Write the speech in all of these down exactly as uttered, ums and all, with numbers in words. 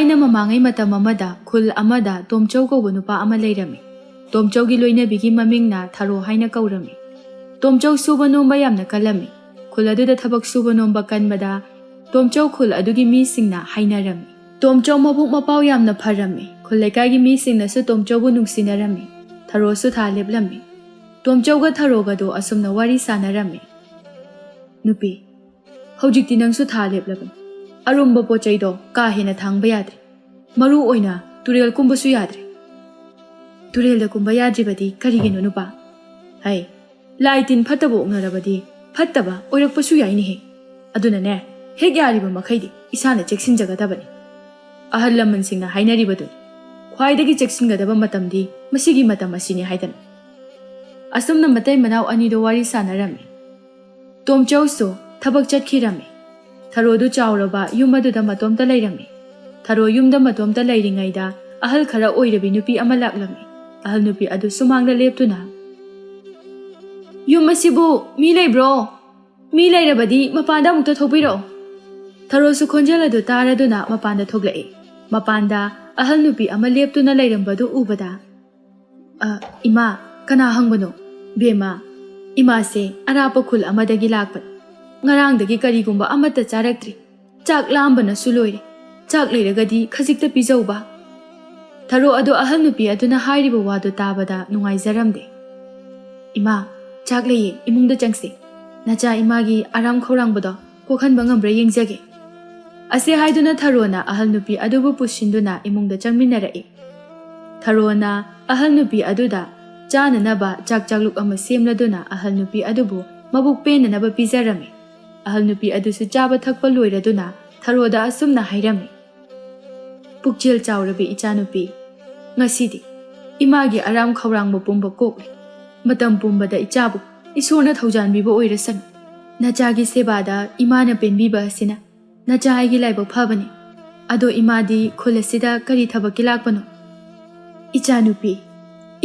ꯊꯥꯏꯅ ꯃꯃꯥꯡꯉꯩ ꯃꯇꯝ ꯑꯃꯗ ꯈꯨꯜ ꯑꯃꯗ ꯇꯣꯝꯆꯧ ꯀꯧꯕ ꯅꯨꯄꯥ ꯑꯃ ꯂꯩꯔꯝꯃꯤ꯫ ꯇꯣꯝꯆꯧꯒꯤ ꯂꯣꯏꯅꯕꯤꯒꯤ ꯃꯃꯤꯡꯅ ꯊꯔꯣ ꯍꯥꯏꯅ ꯀꯧꯔꯝꯃꯤ꯫ ꯇꯣꯝꯆꯧ ꯁꯨꯕ ꯅꯣꯝꯕ ꯌꯥꯝꯅ ꯀꯜꯂꯝꯃꯤ꯫ ꯈꯨꯜ ꯑꯗꯨꯗ ꯊꯕꯛ ꯁꯨꯕ ꯅꯣꯝꯕ ꯀꯟꯕꯗ ꯇꯣꯝꯆꯧ ꯈꯨꯜ ꯑꯗꯨꯒꯤ ꯃꯤꯁꯤꯡꯅ ꯍꯥꯏꯅꯔꯝꯃꯤ꯫ ꯇꯣꯝꯆꯧ ꯃꯕꯨꯛ ꯃꯄꯥꯎ ꯌꯥꯝꯅ ꯐꯔꯝꯃꯤ꯫ ꯈꯨꯜ ꯂꯩꯀꯥꯏꯒꯤ ꯃꯤꯁꯤꯡꯅꯁꯨ ꯇꯣꯝꯆꯧꯕꯨ ꯅꯨꯡꯁꯤꯅꯔꯝꯃꯤ꯫ ꯊꯔꯣꯁꯨ ꯊꯥ ꯂꯦꯞꯂꯝꯃꯤ꯫ ꯇꯣꯝꯆꯧꯒ ꯊꯔꯣꯒꯗꯣ ꯑꯁꯨꯝꯅ ꯋꯥꯔꯤ ꯁꯥꯟꯅꯔꯝꯃꯤ꯫ "ꯅꯨꯄꯤ, ꯍꯧꯖꯤꯛꯇꯤ ꯅꯪꯁꯨ ꯊꯥ ꯂꯦꯞꯂꯕꯅꯤ꯫ ꯑꯔꯨꯝꯕ ꯄꯣꯠ ꯆꯩꯗꯣ ꯀꯥ ꯍꯦꯟꯅ ꯊꯥꯡꯕ ꯌꯥꯗ꯭ꯔꯦ꯫ ꯃꯔꯨ ꯑꯣꯏꯅ ꯇꯨꯔꯦꯜ ꯀꯨꯝꯕꯁꯨ ꯌꯥꯗ꯭ꯔꯦ꯫" "ꯇꯨꯔꯦꯜꯗ ꯀꯨꯝꯕ ꯌꯥꯗ꯭ꯔꯤꯕꯗꯤ ꯀꯔꯤꯒꯤꯅꯣ ꯅꯨꯄꯥ?" "ꯍꯩ, ꯂꯥꯏ ꯇꯤꯟ ꯐꯠꯇꯕ ꯑꯣꯛꯅꯔꯕꯗꯤ ꯐꯠꯇꯕ ꯑꯣꯏꯔꯛꯄꯁꯨ ꯌꯥꯏꯅꯦꯍꯦ꯫ ꯑꯗꯨꯅꯅꯦ, ꯍꯦꯛ ꯌꯥꯔꯤꯕ ꯃꯈꯩꯗꯤ ꯏꯁꯥꯅ ꯆꯦꯛꯁꯤꯟꯖꯒꯗꯕꯅꯤ꯫ ꯑꯍꯜ ꯂꯃꯟꯁꯤꯡꯅ ꯍꯥꯏꯅꯔꯤꯕꯗꯨꯅꯤ, ꯈ꯭ꯋꯥꯏꯗꯒꯤ ꯆꯦꯛꯁꯤꯟꯒꯗꯕ ꯃꯇꯝꯗꯤ ꯃꯁꯤꯒꯤ ꯃꯇꯝ ꯑꯁꯤꯅꯤ" ꯍꯥꯏꯗꯅ꯫ ꯑꯁꯨꯝꯅ ꯃꯇꯩ ꯃꯅꯥꯎ ꯑꯅꯤꯗꯣ ꯋꯥꯔꯤ ꯁꯥꯟꯅꯔꯝꯃꯤ꯫ ꯇꯣꯝꯆꯧꯁꯨ ꯊꯕꯛ ꯆꯠꯈꯤꯔꯝꯃꯤ꯫ ꯊꯔꯣꯗꯨ ꯆꯥꯎꯔꯕ ꯌꯨꯝ ꯑꯗꯨꯗ ꯃꯇꯣꯝꯇ ꯂꯩꯔꯝꯃꯤ꯫ ꯊꯔꯣ ꯌꯨꯝꯗ ꯃꯇꯣꯝꯇ ꯂꯩꯔꯤꯉꯩꯗ ꯑꯍꯜ ꯈꯔ ꯑꯣꯏꯔꯕꯤ ꯅꯨꯄꯤ ꯑꯃ ꯂꯥꯛꯂꯝꯃꯤ꯫ ꯑꯍꯜ ꯅꯨꯄꯤ ꯑꯗꯨ ꯁꯨꯃꯥꯡꯗ ꯂꯦꯞꯇꯨꯅ, "ꯌꯨꯝ ꯑꯁꯤꯕꯨ ꯃꯤ ꯂꯩꯕ꯭ꯔꯣ? ꯃꯤ ꯂꯩꯔꯕꯗꯤ ꯃꯄꯥꯟꯗ ꯑꯃꯨꯛꯇ ꯊꯣꯛꯄꯤꯔꯛꯑꯣ꯫" ꯊꯔꯣꯁꯨ ꯈꯣꯟꯖꯦꯜ ꯑꯗꯨ ꯇꯥꯔꯗꯨꯅ ꯃꯄꯥꯟꯗ ꯊꯣꯛꯂꯛꯏ꯫ ꯃꯄꯥꯟꯗ ꯑꯍꯜ ꯅꯨꯄꯤ ꯑꯃ ꯂꯦꯞꯇꯨꯅ ꯂꯩꯔꯝꯕꯗꯨ ꯎꯕꯗ, "ꯑ, ꯏꯃꯥ, ꯀꯅꯥ ꯍꯪꯕꯅꯣ?" "ꯕꯦꯝꯃ, ꯏꯃꯥꯁꯦ ꯑꯔꯥꯞꯄ ꯈꯨꯜ ꯑꯃꯗꯒꯤ ꯂꯥꯛꯄꯅꯤ꯫ ꯉꯔꯥꯡꯗꯒꯤ ꯀꯔꯤꯒꯨꯝꯕ ꯑꯃꯠꯇ ꯆꯥꯔꯛꯇ꯭ꯔꯤ꯫ ꯆꯥꯛ ꯂꯥꯝꯕꯅꯁꯨ ꯂꯣꯏꯔꯦ꯫ ꯆꯥꯛ ꯂꯩꯔꯒꯗꯤ ꯈꯖꯤꯛꯇ ꯄꯤꯖꯧꯕ꯫" ꯊꯔꯣ ꯑꯗꯨ ꯑꯍꯜ ꯅꯨꯄꯤ ꯑꯗꯨꯅ ꯍꯥꯏꯔꯤꯕ ꯋꯥꯗꯨ ꯇꯥꯕꯗ ꯅꯨꯡꯉꯥꯏꯖꯔꯝꯗꯦ꯫ "ꯏꯃꯥ, ꯆꯥꯛ ꯂꯩꯌꯦ, ꯏꯃꯨꯡꯗ ꯆꯪꯁꯤ꯫ ꯅꯆꯥ ꯏꯃꯥꯒꯤ ꯑꯔꯥꯝ ꯈꯧꯔꯥꯡꯕꯗꯣ ꯀꯣꯛꯍꯟꯕ ꯉꯝꯕ꯭ꯔꯥ ꯌꯦꯡꯖꯒꯦ꯫" ꯑꯁꯤ ꯍꯥꯏꯗꯨꯅ ꯊꯔꯣꯅ ꯑꯍꯜ ꯅꯨꯄꯤ ꯑꯗꯨꯕꯨ ꯄꯨꯁꯤꯟꯗꯨꯅ ꯏꯃꯨꯡꯗ ꯆꯪꯃꯤꯟꯅꯔꯛꯏ꯫ ꯊꯔꯣꯅ ꯑꯍꯜ ꯅꯨꯄꯤ ꯑꯗꯨꯗ ꯆꯥꯅꯅꯕ ꯆꯥꯛ ꯆꯥꯛꯂꯨꯛ ꯑꯃ ꯁꯦꯝꯂꯗꯨꯅ ꯑꯍꯜ ꯅꯨꯄꯤ ꯑꯗꯨꯕꯨ ꯃꯕꯨꯛ ꯄꯦꯟꯅꯅꯕ ꯄꯤꯖꯔꯝꯃꯤ꯫ ꯑꯍꯜ ꯅꯨꯄꯤ ꯑꯗꯨꯁꯨ ꯆꯥꯕ ꯊꯛꯄ ꯂꯣꯏꯔꯗꯨꯅ ꯊꯔꯣꯗ ꯑꯁꯨꯝꯅ ꯍꯥꯏꯔꯝꯃꯤ, "ꯄꯨꯛꯆꯦꯜ ꯆꯥꯎꯔꯕꯤ ꯏꯆꯥꯅꯨꯄꯤ, ꯉꯁꯤꯗꯤ ꯏꯃꯥꯒꯤ ꯑꯔꯥꯝ ꯈꯧꯔꯥꯡꯕ ꯄꯨꯝꯕ ꯀꯣꯛꯂꯦ꯫ ꯃꯇꯝ ꯄꯨꯝꯕꯗ ꯏꯆꯥꯕꯨ ꯏꯁꯣꯔꯅ ꯊꯧꯖꯥꯟꯕꯤꯕ ꯑꯣꯏꯔꯁꯅꯨ꯫ ꯅꯆꯥꯒꯤ ꯁꯦꯕꯥꯗ ꯏꯃꯥꯅ ꯄꯦꯟꯕꯤꯕ ꯑꯁꯤꯅ ꯅꯆꯥ ꯑꯩꯒꯤ ꯂꯥꯏꯕꯛ ꯐꯕꯅꯤ꯫ ꯑꯗꯣ ꯏꯃꯥꯗꯤ ꯈꯨꯜ ꯑꯁꯤꯗ ꯀꯔꯤ ꯊꯕꯛꯀꯤ ꯂꯥꯛꯄꯅꯣ?" "ꯏꯆꯥꯅꯨꯄꯤ,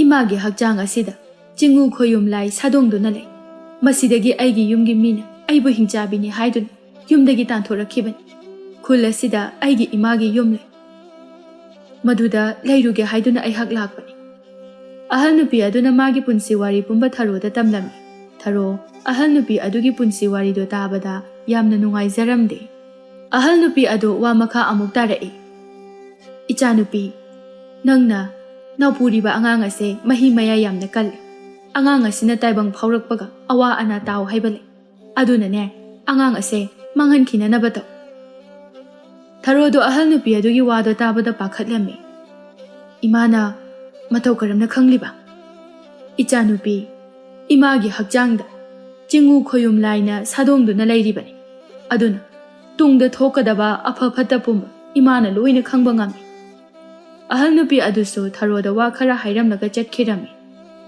ꯏꯃꯥꯒꯤ ꯍꯛꯆꯥꯡ ꯑꯁꯤꯗ ꯆꯤꯡꯉꯨ ꯈꯣꯌꯨꯝ ꯂꯥꯏ ꯁꯥꯗꯣꯡꯗꯨꯅ ꯂꯩ꯫ ꯃꯁꯤꯗꯒꯤ ꯑꯩꯒꯤ ꯌꯨꯝꯒꯤ ꯃꯤꯅ ꯑꯩꯕꯨ ꯍꯤꯡꯆꯥꯕꯤꯅꯤ ꯍꯥꯏꯗꯨꯅ ꯌꯨꯝꯗꯒꯤ ꯇꯥꯟꯊꯣꯔꯛꯈꯤꯕꯅꯤ꯫ ꯈꯨꯜ ꯑꯁꯤꯗ ꯑꯩꯒꯤ ꯏꯃꯥꯒꯤ ꯌꯨꯝ ꯂꯩ꯫ ꯃꯗꯨꯗ ꯂꯩꯔꯨꯒꯦ ꯍꯥꯏꯗꯨꯅ ꯑꯩꯍꯥꯛ ꯂꯥꯛꯄꯅꯤ꯫ ꯑꯍꯜ ꯅꯨꯄꯤ ꯑꯗꯨꯅ ꯃꯥꯒꯤ ꯄꯨꯟꯁꯤ ꯋꯥꯔꯤ ꯄꯨꯝꯕ ꯊꯔꯣꯗ ꯇꯝꯂꯝꯃꯤ꯫ ꯊꯔꯣ ꯑꯍꯜ ꯅꯨꯄꯤ ꯑꯗꯨꯒꯤ ꯄꯨꯟꯁꯤ ꯋꯥꯔꯤꯗꯣ ꯇꯥꯕꯗ ꯌꯥꯝꯅ ꯅꯨꯡꯉꯥꯏꯖꯔꯝꯗꯦ꯫ ꯑꯍꯜ ꯅꯨꯄꯤ ꯑꯗꯨ ꯋꯥ ꯃꯈꯥ ꯑꯃꯨꯛ ꯇꯥꯔꯛꯏ꯫ "ꯏꯆꯥꯅꯨꯄꯤ, ꯅꯪꯅ ꯅꯥꯎꯄꯨꯔꯤꯕ ꯑꯉꯥꯡ ꯑꯁꯦ ꯃꯍꯤ ꯃꯌꯥꯏ ꯌꯥꯝꯅ ꯀꯜꯂꯤ꯫ ꯑꯉꯥꯡ ꯑꯁꯤꯅ ꯇꯥꯏꯕꯪ ꯐꯥꯎꯔꯛꯄꯒ ꯑꯋꯥ ꯑꯅꯥ ꯇꯥꯎ ꯍꯥꯏꯕ ꯂꯩ꯫ ꯑꯗꯨꯅꯅꯦ, ꯑꯉꯥꯡ ꯑꯁꯦ ꯃꯥꯡꯍꯟꯈꯤꯅꯅꯕ ꯇꯧ꯫" ꯊꯔꯣꯗꯣ ꯑꯍꯜ ꯅꯨꯄꯤ ꯑꯗꯨꯒꯤ ꯋꯥꯗꯣ ꯇꯥꯕꯗ ꯄꯥꯈꯠꯂꯝꯃꯤ꯫ "ꯏꯃꯥꯅ ꯃꯇꯧ ꯀꯔꯝꯅ ꯈꯪꯂꯤꯕ?" "ꯏꯆꯥꯅꯨꯄꯤ, ꯏꯃꯥꯒꯤ ꯍꯛꯆꯥꯡꯗ ꯆꯤꯡꯉꯨ ꯈꯣꯌꯨꯝ ꯂꯥꯏꯅ ꯁꯥꯗꯣꯡꯗꯨꯅ ꯂꯩꯔꯤꯕꯅꯤ꯫ ꯑꯗꯨꯅ ꯇꯨꯡꯗ ꯊꯣꯛꯀꯗꯕ ꯑꯐ ꯐꯠꯇ ꯄꯨꯝꯕ ꯏꯃꯥꯅ ꯂꯣꯏꯅ ꯈꯪꯕ ꯉꯝꯃꯤ꯫" ꯑꯍꯜ ꯅꯨꯄꯤ ꯑꯗꯨꯁꯨ ꯊꯔꯣꯗ ꯋꯥ ꯈꯔ ꯍꯥꯏꯔꯝꯂꯒ ꯆꯠꯈꯤꯔꯝꯃꯤ꯫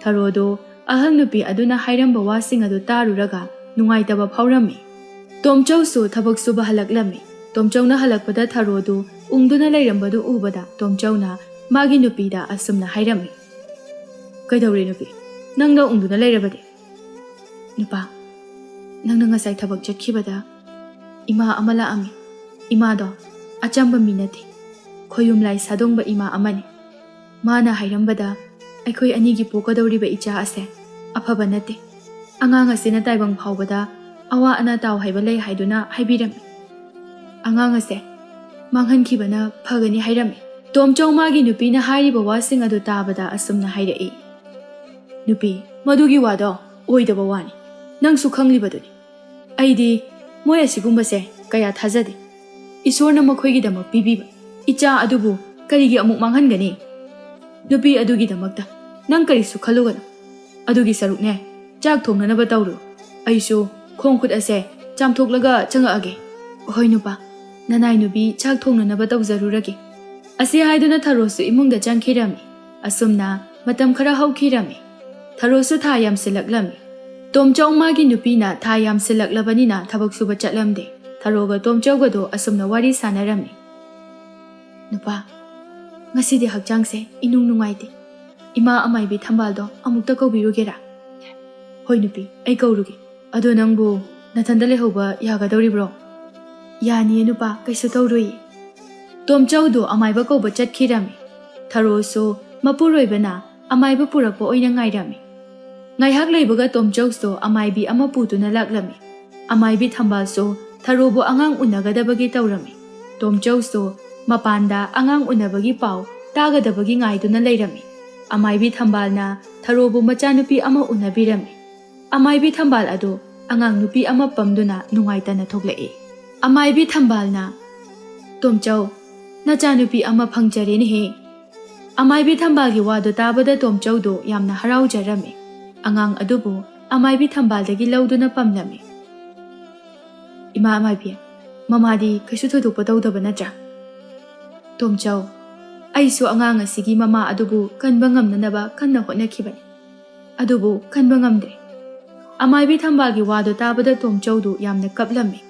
ꯊꯔꯣꯗꯣ ꯑꯍꯜ ꯅꯨꯄꯤ ꯑꯗꯨꯅ ꯍꯥꯏꯔꯝꯕ ꯋꯥꯁꯤꯡ ꯑꯗꯨ ꯇꯥꯔꯨꯔꯒ ꯅꯨꯡꯉꯥꯏꯇꯕ ꯐꯥꯎꯔꯝꯃꯤ꯫ ꯇꯣꯝꯆꯧꯁꯨ ꯊꯕꯛ ꯁꯨꯕ ꯍꯜꯂꯛꯂꯝꯃꯤ꯫ ꯇꯣꯝꯆꯧꯅ ꯍꯜꯂꯛꯄꯗ ꯊꯔꯣꯗꯨ ꯎꯪꯗꯨꯅ ꯂꯩꯔꯝꯕꯗꯨ ꯎꯕꯗ ꯇꯣꯝꯆꯧꯅ ꯃꯥꯒꯤ ꯅꯨꯄꯤꯗ ꯑꯁꯨꯝꯅ ꯍꯥꯏꯔꯝꯃꯤ꯫ "ꯀꯩꯗꯧꯔꯦ ꯅꯨꯄꯤ? ꯅꯪꯅ ꯎꯪꯗꯨꯅ ꯂꯩꯔꯕꯗꯤ?" "ꯅꯨꯄꯥ, ꯅꯪꯅ ꯉꯁꯥꯏ ꯊꯕꯛ ꯆꯠꯈꯤꯕꯗ ꯏꯃꯥ ꯑꯃ ꯂꯥꯛꯑꯝꯃꯤ꯫ ꯏꯃꯥꯗꯣ ꯑꯆꯝꯕ ꯃꯤ ꯅꯠꯇꯦ꯫ ꯈꯣꯌꯨꯝ ꯂꯥꯏ ꯁꯥꯗꯣꯡꯕ ꯏꯃꯥ ꯑꯃꯅꯤ꯫ ꯃꯥꯅ ꯍꯥꯏꯔꯝꯕꯗ ꯑꯩꯈꯣꯏ ꯑꯅꯤꯒꯤ ꯄꯣꯛꯀꯗꯧꯔꯤꯕ ꯏꯆꯥ ꯑꯁꯦ ꯑꯐꯕ ꯅꯠꯇꯦ꯫ ꯑꯉꯥꯡ ꯑꯁꯤꯅ ꯇꯥꯏꯕꯪ ꯐꯥꯎꯕꯗ ꯑꯋꯥ ꯑꯅꯥ ꯇꯥꯎ ꯍꯥꯏꯕ ꯂꯩ ꯍꯥꯏꯗꯨꯅ ꯍꯥꯏꯕꯤꯔꯝꯃꯤ꯫ ꯑꯉꯥꯡ ꯑꯁꯦ ꯃꯥꯡꯍꯟꯈꯤꯕꯅ ꯐꯒꯅꯤ ꯍꯥꯏꯔꯝꯃꯤ꯫" ꯇꯣꯝꯆꯧ ꯃꯥꯒꯤ ꯅꯨꯄꯤꯅ ꯍꯥꯏꯔꯤꯕ ꯋꯥꯁꯤꯡ ꯑꯗꯨ ꯇꯥꯕꯗ ꯑꯁꯨꯝꯅ ꯍꯥꯏꯔꯛꯏ꯫ "ꯅꯨꯄꯤ, ꯃꯗꯨꯒꯤ ꯋꯥꯗꯣ ꯑꯣꯏꯗꯕ ꯋꯥꯅꯤ꯫ ꯅꯪꯁꯨ ꯈꯪꯂꯤꯕꯗꯨꯅꯤ꯫ ꯑꯩꯗꯤ ꯃꯣꯏ ꯑꯁꯤꯒꯨꯝꯕꯁꯦ ꯀꯌꯥ ꯊꯥꯖꯗꯦ꯫ ꯏꯁꯣꯔꯅ ꯃꯈꯣꯏꯒꯤꯗꯃꯛ ꯄꯤꯕꯤꯕ ꯏꯆꯥ ꯑꯗꯨꯕꯨ ꯀꯔꯤꯒꯤ ꯑꯃꯨꯛ ꯃꯥꯡꯍꯟꯒꯅꯤ? ꯅꯨꯄꯤ ꯑꯗꯨꯒꯤꯗꯃꯛꯇ ꯅꯪ ꯀꯔꯤꯁꯨ ꯈꯜꯂꯨꯒꯅꯨ꯫ ꯑꯗꯨꯒꯤ ꯁꯔꯨꯛꯅꯦ, ꯆꯥꯛ ꯊꯣꯡꯅꯅꯕ ꯇꯧꯔꯨ꯫ ꯑꯩꯁꯨ ꯈꯣꯡ ꯈꯨꯠ ꯑꯁꯦ ꯆꯥꯝꯊꯣꯛꯂꯒ ꯆꯪꯉꯛꯑꯒꯦ꯫" "ꯍꯣꯏ ꯅꯨꯄꯥ, ꯅꯅꯥꯏ ꯅꯨꯄꯤ ꯆꯥꯛ ꯊꯣꯡꯅꯅꯕ ꯇꯧꯖꯔꯨꯔꯒꯦ꯫" ꯑꯁꯤ ꯍꯥꯏꯗꯨꯅ ꯊꯔꯣꯁꯨ ꯏꯃꯨꯡꯗ ꯆꯪꯈꯤꯔꯝꯃꯤ꯫ ꯑꯁꯨꯝꯅ ꯃꯇꯝ ꯈꯔ ꯍꯧꯈꯤꯔꯝꯃꯤ꯫ ꯊꯔꯣꯁꯨ ꯊꯥ ꯌꯥꯝꯁꯤꯜꯂꯛꯂꯝꯃꯤ꯫ ꯇꯣꯝꯆꯧ ꯃꯥꯒꯤ ꯅꯨꯄꯤꯅ ꯊꯥ ꯌꯥꯝꯁꯤꯜꯂꯛꯂꯕꯅꯤꯅ ꯊꯕꯛ ꯁꯨꯕ ꯆꯠꯂꯝꯗꯦ꯫ ꯊꯔꯣꯒ ꯇꯣꯝꯆꯧꯒꯗꯣ ꯑꯁꯨꯝꯅ ꯋꯥꯔꯤ ꯁꯥꯟꯅꯔꯝꯃꯤ꯫ "ꯅꯨꯄꯥ, ꯉꯁꯤꯗꯤ ꯍꯛꯆꯥꯡꯁꯦ ꯏꯅꯨꯡ ꯅꯨꯡꯉꯥꯏꯇꯦ꯫ ꯏꯃꯥ ꯑꯃꯥꯏꯕꯤ ꯊꯝꯕꯥꯜꯗꯣ ꯑꯃꯨꯛꯇ ꯀꯧꯕꯤꯔꯨꯒꯦꯔꯥ?" "ꯍꯣꯏ ꯅꯨꯄꯤ, ꯑꯩ ꯀꯧꯔꯨꯒꯦ꯫ ꯑꯗꯣ ꯅꯪꯕꯨ ꯅꯊꯟꯗ ꯂꯩꯍꯧꯕ ꯌꯥꯒꯗꯧꯔꯤꯕ꯭ꯔꯣ?" "ꯌꯥꯅꯤꯌꯦ ꯅꯨꯄꯥ, ꯀꯩꯁꯨ ꯇꯧꯔꯣꯏꯌꯦ꯫" ꯇꯣꯝꯆꯧꯗꯨ ꯑꯃꯥꯏꯕ ꯀꯧꯕ ꯆꯠꯈꯤꯔꯝꯃꯤ꯫ ꯊꯔꯣꯁꯨ ꯃꯄꯨꯔꯣꯏꯕꯅ ꯑꯃꯥꯏꯕ ꯄꯨꯔꯛꯄ ꯑꯣꯏꯅ ꯉꯥꯏꯔꯝꯃꯤ꯫ ꯉꯥꯏꯍꯥꯛ ꯂꯩꯕꯒ ꯇꯣꯝꯆꯧꯁꯨ ꯑꯃꯥꯏꯕꯤ ꯑꯃ ꯄꯨꯗꯨꯅ ꯂꯥꯛꯂꯝꯃꯤ꯫ ꯑꯃꯥꯏꯕꯤ ꯊꯝꯕꯥꯜꯁꯨ ꯊꯔꯣꯕꯨ ꯑꯉꯥꯡ ꯎꯅꯒꯗꯕꯒꯤ ꯇꯧꯔꯝꯃꯤ꯫ ꯇꯣꯝꯆꯧꯁꯨ ꯃꯄꯥꯟꯗ ꯑꯉꯥꯡ ꯎꯅꯕꯒꯤ ꯄꯥꯎ ꯇꯥꯒꯗꯕꯒꯤ ꯉꯥꯏꯗꯨꯅ ꯂꯩꯔꯝꯃꯤ꯫ ꯑꯃꯥꯏꯕꯤ ꯊꯝꯕꯥꯜꯅ ꯊꯔꯣꯕꯨ ꯃꯆꯥꯅꯨꯄꯤ ꯑꯃ ꯎꯅꯕꯤꯔꯝꯃꯤ꯫ ꯑꯃꯥꯏꯕꯤ ꯊꯝꯕꯥꯜ ꯑꯗꯨ ꯑꯉꯥꯡ ꯅꯨꯄꯤ ꯑꯃ ꯄꯝꯗꯨꯅ ꯅꯨꯡꯉꯥꯏꯇꯅ ꯊꯣꯛꯂꯛꯏ꯫ ꯑꯃꯥꯏꯕꯤ ꯊꯝꯕꯥꯜꯅ, "ꯇꯣꯝꯆꯧ, ꯅꯆꯥꯅꯨꯄꯤ ꯑꯃ ꯐꯪꯖꯔꯦꯅꯦꯍꯦ!" ꯑꯃꯥꯏꯕꯤ ꯊꯝꯕꯥꯜꯒꯤ ꯋꯥꯗꯨ ꯇꯥꯕꯗ ꯇꯣꯝꯆꯧꯗꯨ ꯌꯥꯝꯅ ꯍꯔꯥꯎꯖꯔꯝꯃꯤ꯫ ꯑꯉꯥꯡ ꯑꯗꯨꯕꯨ ꯑꯃꯥꯏꯕꯤ ꯊꯝꯕꯥꯜꯗꯒꯤ ꯂꯧꯗꯨꯅ ꯄꯝꯂꯝꯃꯤ꯫ "ꯏꯃꯥ ꯑꯃꯥꯏꯕꯤ, ꯃꯃꯥꯗꯤ ꯀꯩꯁꯨ ꯊꯣꯏꯗꯣꯛꯄ ꯇꯧꯗꯕ ꯅꯠꯇ꯭ꯔꯥ?" "ꯇꯣꯝꯆꯧ, ꯑꯩꯁꯨ ꯑꯉꯥꯡ ꯑꯁꯤꯒꯤ ꯃꯃꯥ ꯑꯗꯨꯕꯨ ꯀꯟꯕ ꯉꯝꯅꯅꯕ ꯀꯟꯅ ꯍꯣꯠꯅꯈꯤꯕꯅꯤ꯫ ꯑꯗꯨꯕꯨ ꯀꯟꯕ ꯉꯝꯗꯦ꯫" ꯑꯃꯥꯏꯕꯤ ꯊꯝꯕꯥꯜꯒꯤ ꯋꯥꯗꯨ ꯇꯥꯕꯗ ꯇꯣꯝꯆꯧꯗꯨ ꯌꯥꯝꯅ ꯀꯞꯂꯝꯃꯤ꯫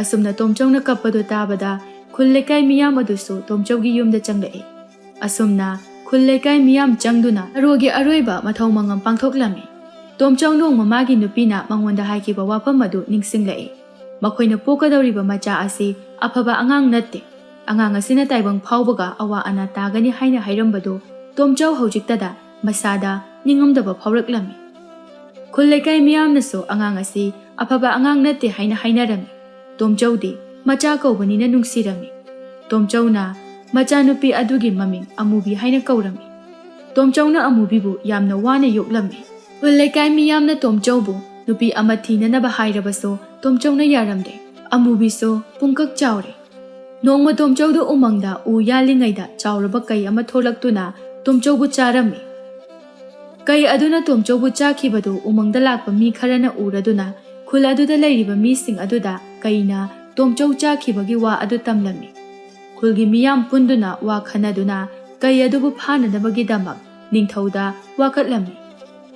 ꯑꯁꯨꯝꯅ ꯇꯣꯝꯆꯧꯅ ꯀꯞꯄꯗꯨ ꯇꯥꯕꯗ ꯈꯨꯜ ꯂꯩꯀꯥꯏ ꯃꯤꯌꯥꯝ ꯑꯗꯨꯁꯨ ꯇꯣꯝꯆꯧꯒꯤ ꯌꯨꯝꯗ ꯆꯪꯂꯛꯏ꯫ ꯑꯁꯨꯝꯅ ꯈꯨꯜ ꯂꯩꯀꯥꯏ ꯃꯤꯌꯥꯝ ꯆꯪꯗꯨꯅ ꯊꯔꯣꯒꯤ ꯑꯔꯣꯏꯕ ꯃꯊꯧ ꯃꯉꯝ ꯄꯥꯡꯊꯣꯛꯂꯝꯃꯤ꯫ ꯇꯣꯝꯆꯧ ꯅꯣꯡꯃ ꯃꯥꯒꯤ ꯅꯨꯄꯤꯅ ꯃꯉꯣꯟꯗ ꯍꯥꯏꯈꯤꯕ ꯋꯥꯐꯝ ꯑꯗꯨ ꯅꯤꯡꯁꯤꯡꯂꯛꯏ꯫ ꯃꯈꯣꯏꯅ ꯄꯣꯛꯀꯗꯧꯔꯤꯕ ꯃꯆꯥ ꯑꯁꯤ ꯑꯐꯕ ꯑꯉꯥꯡ ꯅꯠꯇꯦ꯫ ꯑꯉꯥꯡ ꯑꯁꯤꯅ ꯇꯥꯏꯕꯪ ꯐꯥꯎꯕꯒ ꯑꯋꯥ ꯑꯅꯥ ꯇꯥꯒꯅꯤ ꯍꯥꯏꯅ ꯍꯥꯏꯔꯝꯕꯗꯨ ꯇꯣꯝꯆꯧ ꯍꯧꯖꯤꯛꯇꯗ ꯃꯁꯥꯗ ꯅꯤꯡꯉꯝꯗꯕ ꯐꯥꯎꯔꯛꯂꯝꯃꯤ꯫ ꯈꯨꯜ ꯂꯩꯀꯥꯏ ꯃꯤꯌꯥꯝꯅꯁꯨ ꯑꯉꯥꯡ ꯑꯁꯤ ꯑꯐꯕ ꯑꯉꯥꯡ ꯅꯠꯇꯦ ꯍꯥꯏꯅ ꯍꯥꯏꯅꯔꯝꯃꯤ꯫ ꯇꯣꯝꯆꯧꯗꯤ ꯃꯆꯥ ꯀꯧꯕꯅꯤꯅ ꯅꯨꯡꯁꯤꯔꯝꯃꯤ꯫ ꯇꯣꯝꯆꯧꯅ ꯃꯆꯥꯅꯨꯄꯤ ꯑꯗꯨꯒꯤ ꯃꯃꯤꯡ ꯑꯃꯨꯕꯤ ꯍꯥꯏꯅ ꯀꯧꯔꯝꯃꯤ꯫ ꯇꯣꯝꯆꯧꯅ ꯑꯃꯨꯕꯤꯕꯨ ꯌꯥꯝꯅ ꯋꯥꯅ ꯌꯣꯛꯂꯝꯃꯤ꯫ ꯈꯨꯜ ꯂꯩꯀꯥꯏ ꯃꯤꯌꯥꯝꯅ ꯇꯣꯝꯆꯧꯕꯨ ꯅꯨꯄꯤ ꯑꯃ ꯊꯤꯅꯅꯕ ꯍꯥꯏꯔꯕꯁꯨ ꯇꯣꯝꯆꯧꯅ ꯌꯥꯔꯝꯗꯦ꯫ ꯑꯃꯨꯕꯤꯁꯨ ꯄꯨꯡꯀꯛ ꯆꯥꯎꯔꯦ꯫ ꯅꯣꯡꯃ ꯇꯣꯝꯆꯧꯗꯨ ꯎꯃꯪꯗ ꯎ ꯌꯥꯜꯂꯤꯉꯩꯗ ꯆꯥꯎꯔꯕ ꯀꯩ ꯑꯃ ꯊꯣꯛꯂꯛꯇꯨꯅ ꯇꯣꯝꯆꯧꯕꯨ ꯆꯥꯔꯝꯃꯤ꯫ ꯀꯩ ꯑꯗꯨꯅ ꯇꯣꯝꯆꯧꯕꯨ ꯆꯥꯈꯤꯕꯗꯨ ꯎꯃꯪꯗ ꯂꯥꯛꯄ ꯃꯤ ꯈꯔꯅ ꯎꯔꯗꯨꯅ ꯈꯨꯜ ꯑꯗꯨꯗ ꯂꯩꯔꯤꯕ ꯃꯤꯁꯤꯡ ꯑꯗꯨꯗ ꯀꯩꯅ ꯇꯣꯝꯆꯧ ꯆꯥꯈꯤꯕꯒꯤ ꯋꯥ ꯑꯗꯨ ꯇꯝꯂꯝꯃꯤ꯫ ꯈꯨꯜꯒꯤ ꯃꯤꯌꯥꯝ ꯄꯨꯟꯗꯨꯅ ꯋꯥ ꯈꯟꯅꯗꯨꯅ ꯀꯩ ꯑꯗꯨꯕꯨ ꯐꯥꯅꯅꯕꯒꯤꯗꯃꯛ ꯅꯤꯡꯊꯧꯗ ꯋꯥꯀꯠꯂꯝꯃꯤ꯫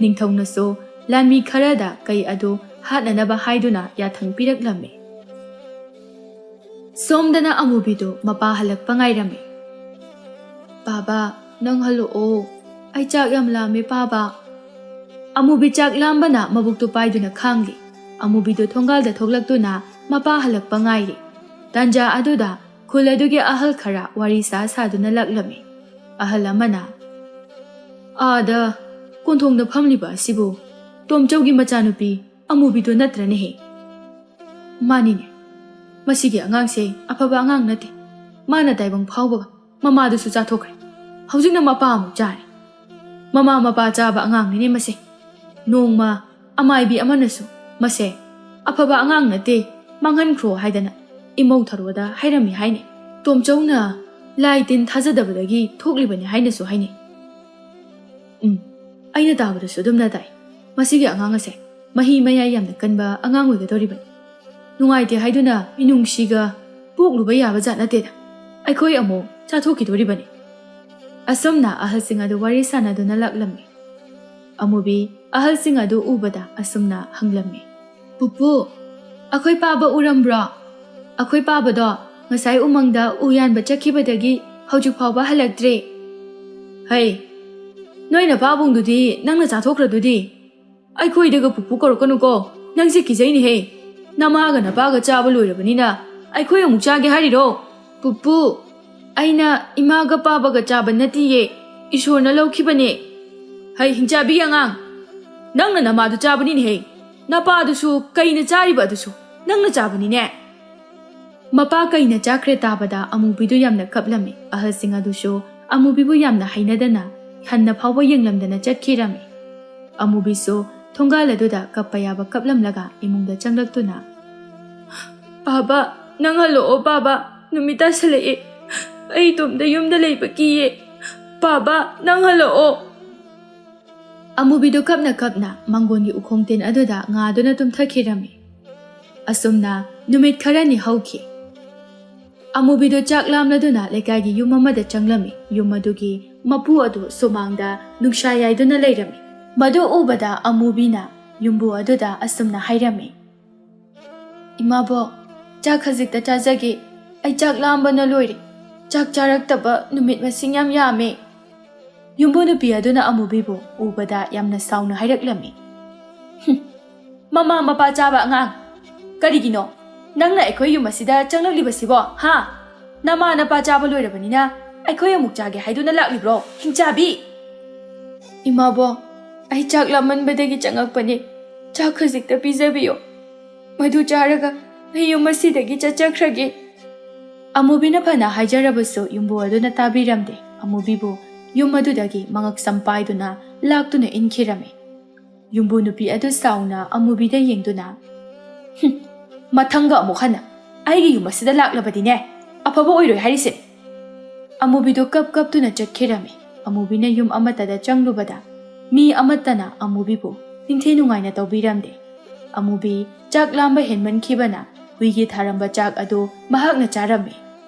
ꯅꯤꯡꯊꯧꯅꯁꯨ ꯂꯥꯟꯃꯤ ꯈꯔꯗ ꯀꯩ ꯑꯗꯨ ꯍꯥꯠꯅꯅꯕ ꯍꯥꯏꯗꯨꯅ ꯌꯥꯊꯪ ꯄꯤꯔꯛꯂꯝꯃꯤ꯫ ꯁꯣꯝꯗꯅ ꯑꯃꯨꯕꯤꯗꯨ ꯃꯄꯥ ꯍꯜꯂꯛꯄ ꯉꯥꯏꯔꯝꯃꯤ꯫ "ꯄꯥꯕ, ꯅꯪ ꯍꯜꯂꯛꯑꯣ꯫ ꯑꯩ ꯆꯥꯛ ꯌꯥꯝ ꯂꯥꯝꯃꯦ, ꯄꯥꯕ꯫" ꯑꯃꯨꯕꯤ ꯆꯥꯛ ꯂꯥꯝꯕꯅ ꯃꯕꯨꯛꯇꯨ ꯄꯥꯏꯗꯨꯅ ꯈꯥꯡꯂꯤ꯫ ꯑꯃꯨꯕꯤꯗꯨ ꯊꯣꯡꯒꯥꯜꯗ ꯊꯣꯛꯂꯛꯇꯨꯅ ꯃꯄꯥ ꯍꯜꯂꯛꯄ ꯉꯥꯏꯔꯤ꯫ ꯇꯥꯟꯖꯥ ꯑꯗꯨꯗ ꯈꯨꯜ ꯑꯗꯨꯒꯤ ꯑꯍꯜ ꯈꯔ ꯋꯥꯔꯤ ꯁꯥ ꯁꯥꯗꯨꯅ ꯂꯥꯛꯂꯝꯃꯤ꯫ ꯑꯍꯜ ꯑꯃꯅ, "ꯑꯥꯗ ꯀꯣꯟꯊꯣꯡꯗ ꯐꯝꯂꯤꯕ ꯑꯁꯤꯕꯨ ꯇꯣꯝꯆꯧꯒꯤ ꯃꯆꯥꯅꯨꯄꯤ ꯑꯃꯨꯕꯤꯗꯨ ꯅꯠꯇ꯭ꯔꯅꯦꯍꯦ?" "ꯃꯥꯅꯤꯅꯦ, ꯃꯁꯤꯒꯤ ꯑꯉꯥꯡꯁꯦ ꯑꯐꯕ ꯑꯉꯥꯡ ꯅꯠꯇꯦ꯫ ꯃꯥꯅ ꯇꯥꯏꯕꯪ ꯐꯥꯎꯕꯒ ꯃꯃꯥꯗꯨꯁꯨ ꯆꯥꯊꯣꯛꯈ꯭ꯔꯦ꯫ ꯍꯧꯖꯤꯛꯅ ꯃꯄꯥ ꯑꯃꯨꯛ ꯆꯥꯔꯦ꯫ ꯃꯃꯥ ꯃꯄꯥ ꯆꯥꯕ ꯑꯉꯥꯡꯅꯤꯅꯦ ꯃꯁꯦ꯫ ꯅꯣꯡꯃ ꯑꯃꯥꯏꯕꯤ ꯑꯃꯅꯁꯨ ꯃꯁꯦ ꯑꯐꯕ ꯑꯉꯥꯡ ꯅꯠꯇꯦ, ꯃꯥꯡꯍꯟꯈ꯭ꯔꯣ ꯍꯥꯏꯗꯅ ꯏꯃꯧ ꯊꯔꯣꯗ ꯍꯥꯏꯔꯝꯃꯤ ꯍꯥꯏꯅꯦ꯫ ꯇꯣꯝꯆꯧꯅ ꯂꯥꯏ ꯇꯤꯟ ꯊꯥꯖꯗꯕꯗꯒꯤ ꯊꯣꯛꯂꯤꯕꯅꯤ ꯍꯥꯏꯅꯁꯨ ꯍꯥꯏꯅꯩ꯫ ꯎꯝ, ꯑꯩꯅ ꯇꯥꯕꯗꯁꯨ ꯑꯗꯨꯝꯅ ꯇꯥꯏ꯫ ꯃꯁꯤꯒꯤ ꯑꯉꯥꯡ ꯑꯁꯦ ꯃꯍꯤ ꯃꯌꯥꯏ ꯌꯥꯝꯅ ꯀꯟꯕ ꯑꯉꯥꯡ ꯑꯣꯏꯒꯗꯧꯔꯤꯕꯅꯤ꯫ ꯅꯨꯡꯉꯥꯏꯇꯦ ꯍꯥꯏꯗꯨꯅ ꯃꯤꯅꯨꯡꯁꯤꯒ ꯄꯣꯛꯂꯨꯕ ꯌꯥꯕ ꯖꯥꯠ ꯅꯠꯇꯦꯗ꯫ ꯑꯩꯈꯣꯏ ꯑꯃꯨꯛ ꯆꯥꯊꯣꯛꯈꯤꯗꯣꯔꯤꯕꯅꯤ꯫" ꯑꯁꯨꯝꯅ ꯑꯍꯜꯁꯤꯡ ꯑꯗꯨ ꯋꯥꯔꯤ ꯁꯥꯟꯅꯗꯨꯅ ꯂꯥꯛꯂꯝꯃꯤ꯫ ꯑꯃꯨꯕꯤ ꯑꯍꯜꯁꯤꯡ ꯑꯗꯨ ꯎꯕꯗ ꯑꯁꯨꯝꯅ ꯍꯪꯂꯝꯃꯤ, "ꯄꯨꯄꯨ, ꯑꯩꯈꯣꯏ ꯄꯥꯕ ꯎꯔꯝꯕ꯭ꯔꯣ? ꯑꯩꯈꯣꯏ ꯄꯥꯕꯗꯣ ꯉꯁꯥꯏ ꯎꯃꯪꯗ ꯎ ꯌꯥꯟꯕ ꯆꯠꯈꯤꯕꯗꯒꯤ ꯍꯧꯖꯤꯛ ꯐꯥꯎꯕ ꯍꯜꯂꯛꯇ꯭ꯔꯦ꯫" "ꯍꯩ, ꯅꯣꯏ ꯅꯄꯥꯕꯨꯡꯗꯨꯗꯤ ꯅꯪꯅ ꯆꯥꯊꯣꯛꯈ꯭ꯔꯗꯨꯗꯤ? ꯑꯩꯈꯣꯏꯗꯒ ꯄꯨꯄꯨ ꯀꯧꯔꯛꯀꯅꯨꯀꯣ, ꯅꯪꯁꯦ ꯀꯤꯖꯩꯅꯦꯍꯦ꯫ ꯅꯃꯥꯒ ꯅꯄꯥꯒ ꯆꯥꯕ ꯂꯣꯏꯔꯕꯅꯤꯅ ꯑꯩꯈꯣꯏ ꯑꯃꯨꯛ ꯆꯥꯒꯦ ꯍꯥꯏꯔꯤꯔꯣ?" "ꯄꯨꯄꯨ, ꯑꯩꯅ ꯏꯃꯥꯒ ꯄꯥꯕꯒ ꯆꯥꯕ ꯅꯠꯇꯤꯌꯦ, ꯏꯁꯣꯔꯅ ꯂꯧꯈꯤꯕꯅꯦ꯫" "ꯍꯩ, ꯍꯤꯡꯆꯥꯕꯤ ꯑꯉꯥꯡ, ꯅꯪꯅ ꯅꯃꯥꯗꯨ ꯆꯥꯕꯅꯤꯅꯦꯍꯦ꯫ ꯅꯄꯥꯗꯨꯁꯨ ꯀꯩꯅ ꯆꯥꯔꯤꯕ ꯑꯗꯨꯁꯨ ꯅꯪꯅ ꯆꯥꯕꯅꯤꯅꯦ꯫" ꯃꯄꯥ ꯀꯩꯅ ꯆꯥꯈ꯭ꯔꯦ ꯇꯥꯕꯗ ꯑꯃꯨꯕꯤꯗꯨ ꯌꯥꯝꯅ ꯀꯞꯂꯝꯃꯤ꯫ ꯑꯍꯜꯁꯤꯡ ꯑꯗꯨꯁꯨ ꯑꯃꯨꯕꯤꯕꯨ ꯌꯥꯝꯅ ꯍꯩꯅꯗꯅ ꯍꯟꯅ ꯐꯥꯎꯕ ꯌꯦꯡꯂꯝꯗꯅ ꯆꯠꯈꯤꯔꯝꯃꯤ꯫ ꯑꯃꯨꯕꯤꯁꯨ ꯊꯣꯡꯒꯥꯜ ꯑꯗꯨꯗ ꯀꯞꯄ ꯌꯥꯕ ꯀꯞꯂꯝꯂꯒ ꯏꯃꯨꯡꯗ ꯆꯪꯂꯛꯇꯨꯅ, "ꯄꯥꯕ, ꯅꯪ ꯍꯜꯂꯛꯑꯣ ꯄꯥꯕ, ꯅꯨꯃꯤꯠ ꯇꯥꯁꯜꯂꯛꯑꯦ꯫ ꯑꯩ ꯏꯇꯣꯝꯇ ꯌꯨꯝꯗ ꯂꯩꯕ ꯀꯤꯌꯦ꯫ ꯄꯥꯕ, ꯅꯪ ꯍꯜꯂꯛꯑꯣ꯫" ꯑꯃꯨꯕꯤꯗꯨ ꯀꯞꯅ ꯀꯞꯅ ꯃꯪꯒꯣꯟꯒꯤ ꯎꯈꯣꯡ ꯇꯤꯟ ꯑꯗꯨꯗ ꯉꯥꯗꯨꯅ ꯇꯨꯝꯊꯈꯤꯔꯝꯃꯤ꯫ ꯑꯁꯨꯝꯅ ꯅꯨꯃꯤꯠ ꯈꯔꯅꯤ ꯍꯧꯈꯤ꯫ ꯑꯃꯨꯕꯤꯗꯨ ꯆꯥꯛ ꯂꯥꯝꯂꯗꯨꯅ ꯂꯩꯀꯥꯏꯒꯤ ꯌꯨꯝ ꯑꯃꯗ ꯆꯪꯂꯝꯃꯤ꯫ ꯌꯨꯝ ꯑꯗꯨꯒꯤ ꯃꯄꯨ ꯑꯗꯨ ꯁꯨꯃꯥꯡꯗ ꯅꯨꯡꯁꯥ ꯌꯥꯏꯗꯨꯅ ꯂꯩꯔꯝꯃꯤ꯫ ꯃꯗꯨ ꯎꯕꯗ ꯑꯃꯨꯕꯤꯅ ꯌꯨꯝꯕꯨ ꯑꯗꯨꯗ ꯑꯁꯨꯝꯅ ꯍꯥꯏꯔꯝꯃꯤ, "ꯏꯃꯥꯕꯣꯛ, ꯆꯥꯛ ꯈꯖꯤꯛꯇ ꯆꯥꯖꯒꯦ꯫ ꯑꯩ ꯆꯥꯛ ꯂꯥꯝꯕꯅ ꯂꯣꯏꯔꯦ꯫ ꯆꯥꯛ ꯆꯥꯔꯛꯇꯕ ꯅꯨꯃꯤꯠ ꯃꯁꯤꯡ ꯌꯥꯝ ꯌꯥꯝꯃꯦ꯫" ꯌꯨꯝꯕꯨ ꯅꯨꯄꯤ ꯑꯗꯨꯅ ꯑꯃꯨꯕꯤꯕꯨ ꯎꯕꯗ ꯌꯥꯝꯅ ꯁꯥꯎꯅ ꯍꯥꯏꯔꯛꯂꯝꯃꯤ, "ꯍꯨꯝ, ꯃꯃꯥ ꯃꯄꯥ ꯆꯥꯕ ꯑꯉꯥꯡ! ꯀꯔꯤꯒꯤꯅꯣ ꯅꯪꯅ ꯑꯩꯈꯣꯏ ꯌꯨꯝ ꯑꯁꯤꯗ ꯆꯪꯂꯛꯂꯤꯕꯁꯤꯕꯣ, ꯍꯥ? ꯅꯃꯥ ꯅꯄꯥ ꯆꯥꯕ ꯂꯣꯏꯔꯕꯅꯤꯅ ꯑꯩꯈꯣꯏ ꯑꯃꯨꯛ ꯆꯥꯒꯦ ꯍꯥꯏꯗꯨꯅ ꯂꯥꯛꯂꯤꯕ꯭ꯔꯣ, ꯍꯤꯡꯆꯥꯕꯤ? ꯏꯃꯥꯕꯣ, ꯑꯩ ꯆꯥꯛ ꯂꯥꯝꯃꯟꯕꯗꯒꯤ ꯆꯪꯉꯛꯄꯅꯤ꯫ ꯆꯥꯛ ꯈꯖꯤꯛꯇ ꯄꯤꯖꯕꯤꯌꯨ꯫ ꯃꯗꯨ ꯆꯥꯔꯒ ꯑꯩ ꯌꯨꯝ ꯑꯁꯤꯗꯒꯤ ꯆꯠꯆꯈ꯭ꯔꯒꯦ꯫ ꯑꯃꯨꯕꯤꯅ ꯐꯅ ꯍꯥꯏꯖꯔꯕꯁꯨ ꯌꯨꯝꯕꯨ ꯑꯗꯨꯅ ꯇꯥꯕꯤꯔꯝꯗꯦ꯫ ꯑꯃꯨꯕꯤꯕꯨ ꯌꯨꯝ ꯑꯗꯨꯗꯒꯤ ꯃꯉꯛ ꯁꯝ ꯄꯥꯏꯗꯨꯅ ꯂꯥꯛꯇꯨꯅ ꯏꯟꯈꯤꯔꯝꯃꯤ꯫ ꯌꯨꯝꯕꯨ ꯅꯨꯄꯤ ꯑꯗꯨ ꯁꯥꯎꯅ ꯑꯃꯨꯕꯤꯗ ꯌꯦꯡꯗꯨꯅ, "ꯍꯨꯝ, ꯃꯊꯪꯒ ꯑꯃꯨꯛ ꯍꯟꯅ ꯑꯩꯒꯤ ꯌꯨꯝ ꯑꯁꯤꯗ ꯂꯥꯛꯂꯕꯗꯤꯅꯦ, ꯑꯐꯕ ꯑꯣꯏꯔꯣꯏ ꯍꯥꯏꯔꯤꯁꯦ"꯫ ꯑꯃꯨꯕꯤꯗꯨ ꯀꯞ ꯀꯞꯇꯨꯅ ꯆꯠꯈꯤꯔꯝꯃꯤ꯫ ꯑꯃꯨꯕꯤꯅ ꯌꯨꯝ ꯑꯃꯠꯇꯗ ꯆꯪꯂꯨꯕꯗ ꯃꯤ ꯑꯃꯠꯇꯅ ꯑꯃꯨꯕꯤꯕꯨ ꯅꯤꯡꯊꯤ ꯅꯨꯡꯉꯥꯏꯅ ꯇꯧꯕꯤꯔꯝꯗꯦ꯫ ꯑꯃꯨꯕꯤ ꯆꯥꯛ ꯂꯥꯝꯕ ꯍꯦꯟꯃꯟꯈꯤꯕꯅ ꯍꯨꯏꯒꯤ ꯊꯥꯔꯝꯕ ꯆꯥꯛ ꯑꯗꯨ ꯃꯍꯥꯛꯅ ꯆꯥꯔꯝꯃꯤ꯫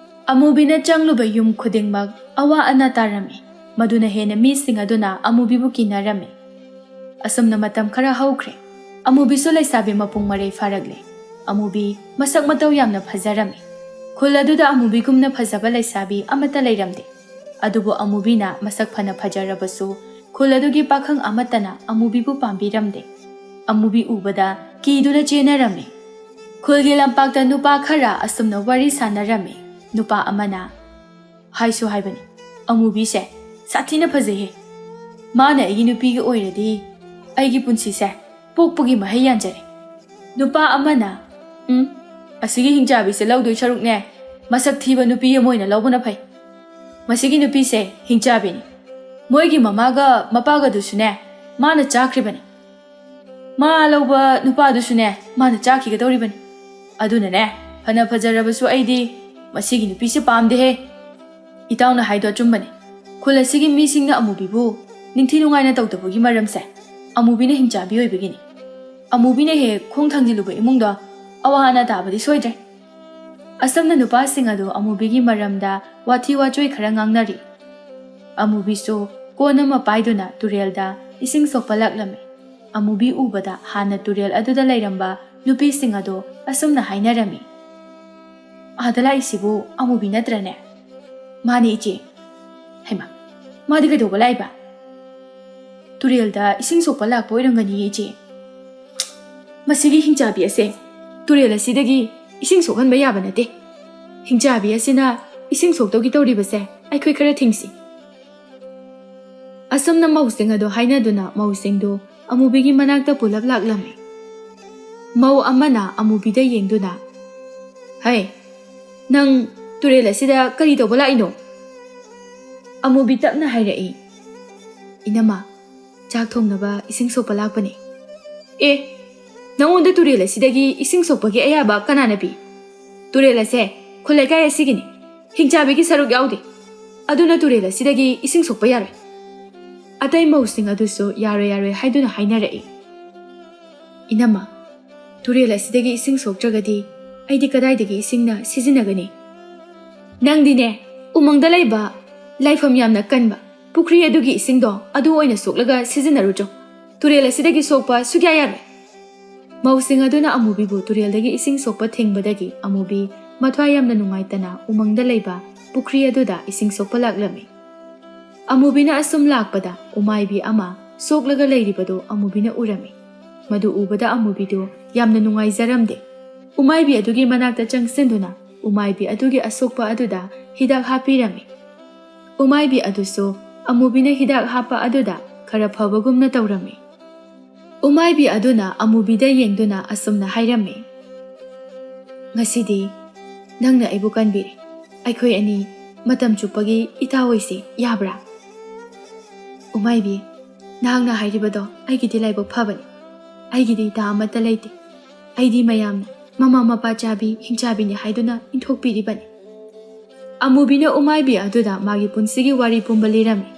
ꯑꯃꯨꯕꯤꯅ ꯆꯪꯂꯨꯕ ꯌꯨꯝ ꯈꯨꯗꯤꯡꯃꯛ ꯑꯋꯥ ꯑꯅꯥ ꯇꯥꯔꯝꯃꯤ꯫ ꯃꯗꯨꯅ ꯍꯦꯟꯅ ꯃꯤꯁꯤꯡ ꯑꯗꯨꯅ ꯑꯃꯨꯕꯤꯕꯨ ꯀꯤꯅꯔꯝꯃꯤ꯫ ꯑꯁꯨꯝꯅ ꯃꯇꯝ ꯈꯔ ꯍꯧꯈ꯭ꯔꯦ꯫ ꯑꯃꯨꯕꯤꯁꯨ ꯂꯩꯁꯥꯕꯤ ꯃꯄꯨꯡ ꯃꯔꯩ ꯐꯥꯔꯛꯂꯦ꯫ ꯑꯃꯨꯕꯤ ꯃꯁꯛ ꯃꯇꯧ ꯌꯥꯝꯅ ꯐꯖꯔꯝꯃꯤ꯫ ꯈꯨꯜ ꯑꯗꯨꯗ ꯑꯃꯨꯕꯤꯒꯨꯝꯅ ꯐꯖꯕ ꯂꯩꯁꯥꯕꯤ ꯑꯃꯠꯇ ꯂꯩꯔꯝꯗꯦ꯫ ꯑꯗꯨꯕꯨ ꯑꯃꯨꯕꯤꯅ ꯃꯁꯛ ꯐꯅ ꯐꯖꯔꯕꯁꯨ ꯈꯨꯜ ꯑꯗꯨꯒꯤ ꯄꯥꯈꯪ ꯑꯃꯠꯇꯅ ꯑꯃꯨꯕꯤꯕꯨ ꯄꯥꯝꯕꯤꯔꯝꯗꯦ꯫ ꯑꯃꯨꯕꯤ ꯎꯕꯗ ꯀꯤꯗꯨꯅ ꯆꯦꯟꯅꯔꯝꯃꯤ꯫ ꯈꯨꯜꯒꯤ ꯂꯝꯄꯥꯛꯇ ꯅꯨꯄꯥ ꯈꯔ ꯑꯁꯨꯝꯅ ꯋꯥꯔꯤ ꯁꯥꯟꯅꯔꯝꯃꯤ꯫ ꯅꯨꯄꯥ ꯑꯃꯅ, "ꯍꯥꯏꯁꯨ ꯍꯥꯏꯕꯅꯤ, ꯑꯃꯨꯕꯤꯁꯦ ꯁꯥꯊꯤꯅ ꯐꯖꯩꯍꯦ꯫ ꯃꯥꯅ ꯑꯩꯒꯤ ꯅꯨꯄꯤꯒ ꯑꯣꯏꯔꯗꯤ ꯑꯩꯒꯤ ꯄꯨꯟꯁꯤꯁꯦ ꯄꯣꯛꯄꯒꯤ ꯃꯍꯩ ꯌꯥꯟꯖꯔꯦ"꯫ ꯅꯨꯄꯥ ꯑꯃꯅ, "ꯎꯝ, ꯑꯁꯤꯒꯤ ꯍꯤꯡꯆꯥꯕꯤꯁꯦ ꯂꯧꯗꯣꯏ ꯁꯔꯨꯛꯅꯦ, ꯃꯁꯛ ꯊꯤꯕ ꯅꯨꯄꯤ ꯑꯃ ꯑꯣꯏꯅ ꯂꯧꯕꯅ ꯐꯩ꯫ ꯃꯁꯤꯒꯤ ꯅꯨꯄꯤꯁꯦ ꯍꯤꯡꯆꯥꯕꯤꯅꯤ꯫ ꯃꯣꯏꯒꯤ ꯃꯃꯥꯒ ꯃꯄꯥꯒꯗꯨꯁꯨꯅꯦ ꯃꯥꯅ ꯆꯥꯈ꯭ꯔꯤꯕꯅꯤ꯫ ꯃꯥ ꯂꯧꯕ ꯅꯨꯄꯥꯗꯨꯁꯨꯅꯦ ꯃꯥꯅ ꯆꯥꯈꯤꯒꯗꯧꯔꯤꯕꯅꯤ꯫ ꯑꯗꯨꯅꯅꯦ, ꯐꯅ ꯐꯖꯔꯕꯁꯨ ꯑꯩꯗꯤ ꯃꯁꯤꯒꯤ ꯅꯨꯄꯤꯁꯦ ꯄꯥꯝꯗꯦꯍꯦ"꯫ ꯏꯇꯥꯎꯅ ꯍꯥꯏꯗꯣ ꯑꯆꯨꯝꯕꯅꯤ꯫ ꯈꯨꯜ ꯑꯁꯤꯒꯤ ꯃꯤꯁꯤꯡꯅ ꯑꯃꯨꯕꯤꯕꯨ ꯅꯤꯡꯊꯤ ꯅꯨꯡꯉꯥꯏꯅ ꯇꯧꯗꯕꯒꯤ ꯃꯔꯝꯁꯦ ꯑꯃꯨꯕꯤꯅ ꯍꯤꯡꯆꯥꯕꯤ ꯑꯣꯏꯕꯒꯤꯅꯤ꯫ ꯑꯃꯨꯕꯤꯅ ꯍꯦꯛ ꯈꯣꯡ ꯊꯥꯡꯖꯤꯜꯂꯨꯕ ꯏꯃꯨꯡꯗꯣ ꯑꯋꯥ ꯑꯅꯥ ꯇꯥꯕꯗꯤ ꯁꯣꯏꯗ꯭ꯔꯦ꯫ ꯑꯁꯨꯝꯅ ꯅꯨꯄꯥꯁꯤꯡ ꯑꯗꯨ ꯑꯃꯨꯕꯤꯒꯤ ꯃꯔꯝꯗ ꯋꯥꯊꯤ ꯋꯥꯆꯣꯏ ꯈꯔ ꯉꯥꯡꯅꯔꯤ꯫ ꯑꯃꯨꯕꯤꯁꯨ ꯀꯣꯟ ꯑꯃ ꯄꯥꯏꯗꯨꯅ ꯇꯨꯔꯦꯜꯗ ꯏꯁꯤꯡ ꯁꯣꯛꯄ ꯂꯥꯛꯂꯝꯃꯤ꯫ ꯑꯃꯨꯕꯤ ꯎꯕꯗ ꯍꯥꯟꯅ ꯇꯨꯔꯦꯜ ꯑꯗꯨꯗ ꯂꯩꯔꯝꯕ ꯅꯨꯄꯤꯁꯤꯡ ꯑꯗꯨ ꯑꯁꯨꯝꯅ ꯍꯥꯏꯅꯔꯝꯃꯤ, "ꯑꯥꯗ ꯂꯥꯛꯏꯁꯤꯕꯨ ꯑꯃꯨꯕꯤ ꯅꯠꯇ꯭ꯔꯅꯦ?" "ꯃꯥꯅꯦ, ꯏꯆꯦ"꯫ "ꯍꯩꯃꯥ, ꯃꯥꯗꯤ ꯀꯩꯗꯧꯕ ꯂꯥꯛꯏꯕ?" "ꯇꯨꯔꯦꯜꯗ ꯏꯁꯤꯡ ꯁꯣꯛꯄ ꯂꯥꯛꯄ ꯑꯣꯏꯔꯝꯒꯅꯤꯌꯦ, ꯏꯆꯦ"꯫ "ꯃꯁꯤꯒꯤ ꯍꯤꯡꯆꯥꯕꯤ ꯑꯁꯦ ꯇꯨꯔꯦꯜ ꯑꯁꯤꯗꯒꯤ ꯏꯁꯤꯡ ꯁꯣꯛꯍꯟꯕ ꯌꯥꯕ ꯅꯠꯇꯦ꯫ ꯍꯤꯡꯆꯥꯕꯤ ꯑꯁꯤꯅ ꯏꯁꯤꯡ ꯁꯣꯛꯇꯧꯒꯤ ꯇꯧꯔꯤꯕꯁꯦ ꯑꯩꯈꯣꯏ ꯈꯔ ꯊꯤꯡꯁꯤ꯫ ꯑꯁꯨꯝꯅ ꯃꯧꯁꯤꯡ ꯑꯗꯨ ꯍꯥꯏꯅꯗꯨꯅ ꯃꯧꯁꯤꯡꯗꯨ ꯑꯃꯨꯕꯤꯒꯤ ꯃꯅꯥꯛꯇ ꯄꯨꯂꯞ ꯂꯥꯛꯂꯝꯃꯤ꯫ ꯃꯧ ꯑꯃꯅ ꯑꯃꯨꯕꯤꯗ ꯌꯦꯡꯗꯨꯅ, "ꯍꯩ, ꯅꯪ ꯇꯨꯔꯦꯜ ꯑꯁꯤꯗ ꯀꯔꯤ ꯇꯧꯕ ꯂꯥꯛꯏꯅꯣ?" ꯑꯃꯨꯕꯤ ꯇꯞꯅ ꯍꯥꯏꯔꯛꯏ, "ꯏꯅꯝꯃ, ꯆꯥꯛ ꯊꯣꯡꯅꯕ ꯏꯁꯤꯡ ꯁꯣꯛꯄ ꯂꯥꯛꯄꯅꯤ꯫" "ꯑꯦ, ꯅꯪꯉꯣꯟꯗ ꯇꯨꯔꯦꯜ ꯑꯁꯤꯗꯒꯤ ꯏꯁꯤꯡ ꯁꯣꯛꯄꯒꯤ ꯑꯌꯥꯕ ꯀꯅꯥꯅ ꯄꯤ? ꯇꯨꯔꯦꯜ ꯑꯁꯦ ꯈꯨꯜ ꯂꯩꯀꯥꯏ ꯑꯁꯤꯒꯤꯅꯤ꯫ ꯍꯤꯡꯆꯥꯕꯤꯒꯤ ꯁꯔꯨꯛ ꯌꯥꯎꯗꯦ꯫ ꯑꯗꯨꯅ ꯇꯨꯔꯦꯜ ꯑꯁꯤꯗꯒꯤ ꯏꯁꯤꯡ ꯁꯣꯛꯄ ꯌꯥꯔꯣꯏ꯫" ꯑꯇꯩ ꯃꯧꯁꯤꯡ ꯑꯗꯨꯁꯨ ꯌꯥꯔꯣꯏ ꯌꯥꯔꯣꯏ ꯍꯥꯏꯗꯨꯅ ꯍꯥꯏꯅꯔꯛꯏ꯫ "ꯏꯅꯝꯃ, ꯇꯨꯔꯦꯜ ꯑꯁꯤꯗꯒꯤ ꯏꯁꯤꯡ ꯁꯣꯛꯇ꯭ꯔꯒꯗꯤ ꯑꯩꯗꯤ ꯀꯗꯥꯏꯗꯒꯤ ꯏꯁꯤꯡꯅ ꯁꯤꯖꯤꯟꯅꯒꯅꯤ?" "ꯅꯪꯗꯤꯅꯦ, ꯎꯃꯪꯗ ꯂꯩꯕ ꯂꯥꯏꯐꯝ ꯌꯥꯝꯅ ꯀꯟꯕ ꯄꯨꯈ꯭ꯔꯤ ꯑꯗꯨꯒꯤ ꯏꯁꯤꯡꯗꯣ ꯑꯗꯨ ꯑꯣꯏꯅ ꯁꯣꯛꯂꯒ ꯁꯤꯖꯤꯟꯅꯔꯨꯆꯣ꯫ ꯇꯨꯔꯦꯜ ꯑꯁꯤꯗꯒꯤ ꯁꯣꯛꯄ ꯁꯨꯛꯌꯥ ꯌꯥꯔꯣꯏ꯫" ꯃꯧꯁꯤꯡ ꯑꯗꯨꯅ ꯑꯃꯨꯕꯤꯕꯨ ꯇꯨꯔꯦꯜꯗꯒꯤ ꯏꯁꯤꯡ ꯁꯣꯛꯄ ꯊꯤꯡꯕꯗꯒꯤ ꯑꯃꯨꯕꯤ ꯃꯊ꯭ꯋꯥꯏ ꯌꯥꯝꯅ ꯅꯨꯡꯉꯥꯏꯇꯅ ꯎꯃꯪꯗ ꯂꯩꯕ ꯄꯨꯈ꯭ꯔꯤ ꯑꯗꯨꯗ ꯏꯁꯤꯡ ꯁꯣꯛꯄ ꯂꯥꯛꯂꯝꯃꯤ꯫ ꯑꯃꯨꯕꯤꯅ ꯑꯁꯨꯝ ꯂꯥꯛꯄꯗ ꯎꯃꯥꯏꯕꯤ ꯑꯃ ꯁꯣꯛꯂꯒ ꯂꯩꯔꯤꯕꯗꯨ ꯑꯃꯨꯕꯤꯅ ꯎꯔꯝꯃꯤ꯫ ꯃꯗꯨ ꯎꯕꯗ ꯑꯃꯨꯕꯤꯗꯨ ꯌꯥꯝꯅ ꯅꯨꯡꯉꯥꯏꯖꯔꯝꯗꯦ꯫ ꯎꯃꯥꯏꯕꯤ ꯑꯗꯨꯒꯤ ꯃꯅꯥꯛꯇ ꯆꯪꯁꯤꯟꯗꯨꯅ ꯎꯃꯥꯏꯕꯤ ꯑꯗꯨꯒꯤ ꯑꯁꯣꯛꯄ ꯑꯗꯨꯗ ꯍꯤꯗꯥꯛ ꯍꯥꯞꯄꯤꯔꯝꯃꯤ꯫ ꯎꯃꯥꯏꯕꯤ ꯑꯗꯨꯁꯨ ꯑꯃꯨꯕꯤꯅ ꯍꯤꯗꯥꯛ ꯍꯥꯞꯄ ꯑꯗꯨꯗ ꯈꯔ ꯐꯕꯒꯨꯝꯅ ꯇꯧꯔꯝꯃꯤ꯫ ꯎꯃꯥꯏꯕꯤ ꯑꯗꯨꯅ ꯑꯃꯨꯕꯤꯗ ꯌꯦꯡꯗꯨꯅ ꯑꯁꯨꯝꯅ ꯍꯥꯏꯔꯝꯃꯤ, "ꯉꯁꯤꯗꯤ ꯅꯪꯅ ꯑꯩꯕꯨ ꯀꯟꯕꯤꯔꯦ꯫ ꯑꯩꯈꯣꯏ ꯑꯅꯤ ꯃꯇꯝ ꯆꯨꯞꯄꯒꯤ ꯏꯇꯥ ꯑꯣꯏꯁꯤ, ꯌꯥꯕ꯭ꯔꯥ?" "ꯎꯃꯥꯏꯕꯤ, ꯅꯍꯥꯛꯅ ꯍꯥꯏꯔꯤꯕꯗꯣ ꯑꯩꯒꯤꯗꯤ ꯂꯥꯏꯕꯛ ꯐꯕꯅꯤ꯫ ꯑꯩꯒꯤꯗꯤ ꯏꯇꯥ ꯑꯃꯠꯇ ꯂꯩꯇꯦ꯫ ꯑꯩꯗꯤ ꯃꯌꯥꯝꯅ ꯃꯃꯥ ꯃꯄꯥ ꯆꯥꯕꯤ, ꯍꯤꯡꯆꯥꯕꯤꯅꯤ ꯍꯥꯏꯗꯨꯅ ꯏꯟꯊꯣꯛꯄꯤꯔꯤꯕꯅꯤ꯫" ꯑꯃꯨꯕꯤꯅ ꯎꯃꯥꯏꯕꯤ ꯑꯗꯨꯗ ꯃꯥꯒꯤ ꯄꯨꯟꯁꯤꯒꯤ ꯋꯥꯔꯤ ꯄꯨꯝꯕ ꯂꯤꯔꯝꯃꯤ꯫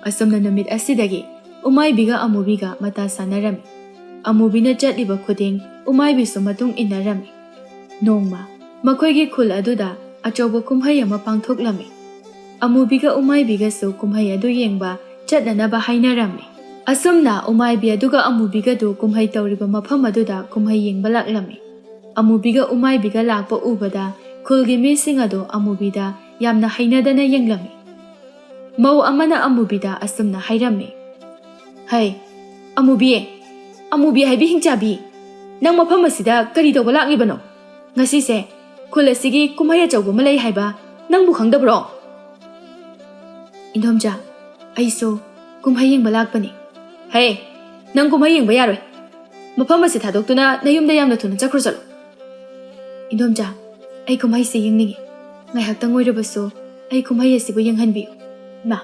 ꯑꯁꯨꯝꯅ ꯅꯨꯃꯤꯠ ꯑꯁꯤꯗꯒꯤ ꯎꯃꯥꯏꯕꯤꯒ ꯑꯃꯨꯕꯤꯒ ꯃꯇꯥ ꯁꯥꯟꯅꯔꯝꯃꯤ꯫ ꯑꯃꯨꯕꯤꯅ ꯆꯠꯂꯤꯕ ꯈꯨꯗꯤꯡ ꯎꯃꯥꯏꯕꯤꯁꯨ ꯃꯇꯨꯡ ꯏꯟꯅꯔꯝꯃꯤ꯫ ꯅꯣꯡꯃ ꯃꯈꯣꯏꯒꯤ ꯈꯨꯜ ꯑꯗꯨꯗ ꯑꯆꯧꯕ ꯀꯨꯝꯍꯩ ꯑꯃ ꯄꯥꯡꯊꯣꯛꯂꯝꯃꯤ꯫ ꯑꯃꯨꯕꯤꯒ ꯎꯃꯥꯏꯕꯤꯒꯁꯨ ꯀꯨꯝꯍꯩ ꯑꯗꯨ ꯌꯦꯡꯕ ꯆꯠꯅꯅꯕ ꯍꯥꯏꯅꯔꯝꯃꯤ꯫ ꯑꯁꯨꯝꯅ ꯎꯃꯥꯏꯕꯤ ꯑꯗꯨꯒ ꯑꯃꯨꯕꯤꯒꯗꯨ ꯀꯨꯝꯍꯩ ꯇꯧꯔꯤꯕ ꯃꯐꯝ ꯑꯗꯨꯗ ꯀꯨꯝꯍꯩ ꯌꯦꯡꯕ ꯂꯥꯛꯂꯝꯃꯤ꯫ ꯑꯃꯨꯕꯤꯒ ꯎꯃꯥꯏꯕꯤꯒ ꯂꯥꯛꯄ ꯎꯕꯗ ꯈꯨꯜꯒꯤ ꯃꯤꯁꯤꯡ ꯑꯗꯨ ꯑꯃꯨꯕꯤꯗ ꯌꯥꯝꯅ ꯍꯩꯅꯗꯅ ꯌꯦꯡꯂꯝꯃꯤ꯫ ꯃꯧ ꯑꯃꯅ ꯑꯃꯨꯕꯤꯗ ꯑꯁꯨꯝꯅ ꯍꯥꯏꯔꯝꯃꯤ, "ꯍꯩ, ꯑꯃꯨꯕꯤ, ꯑꯃꯨꯕꯤ ꯍꯥꯏꯕꯤ ꯍꯤꯡꯆꯥꯕꯤ, ꯅꯪ ꯃꯐꯝ ꯑꯁꯤꯗ ꯀꯔꯤ ꯇꯧꯕ ꯂꯥꯛꯂꯤꯕꯅꯣ? ꯉꯁꯤꯁꯦ ꯈꯨꯜ ꯑꯁꯤꯒꯤ ꯀꯨꯝꯍꯩ ꯑꯆꯧꯕ ꯑꯃ ꯂꯩ ꯍꯥꯏꯕ ꯅꯪꯕꯨ ꯈꯪꯗꯕ꯭ꯔꯣ? ꯏꯟꯗꯣꯝꯆꯥ, ꯑꯩꯁꯨ ꯀꯨꯝꯍꯩ ꯌꯦꯡꯕ ꯂꯥꯛꯄꯅꯤ꯫ ꯍꯦ, ꯅꯪ ꯀꯨꯝꯍꯩ ꯌꯦꯡꯕ ꯌꯥꯔꯣꯏ꯫ ꯃꯐꯝ ꯑꯁꯤ ꯊꯥꯗꯣꯛꯇꯨꯅ ꯅꯌꯨꯝꯗ ꯌꯥꯝꯅ ꯊꯨꯅ ꯆꯠꯈ꯭ꯔꯣ ꯆꯠꯂꯣ꯫ ꯏꯟꯗꯣꯝꯆꯥ, ꯑꯩ ꯀꯨꯝꯍꯩꯁꯤ ꯌꯦꯡꯅꯤꯡꯏ꯫ ꯉꯥꯏꯍꯥꯛꯇꯪ ꯑꯣꯏꯔꯕꯁꯨ ꯑꯩ ꯀꯨꯝꯍꯩ ꯑꯁꯤꯕꯨ ꯌꯦꯡꯍꯟꯕꯤꯌꯨ꯫ ꯃꯥ,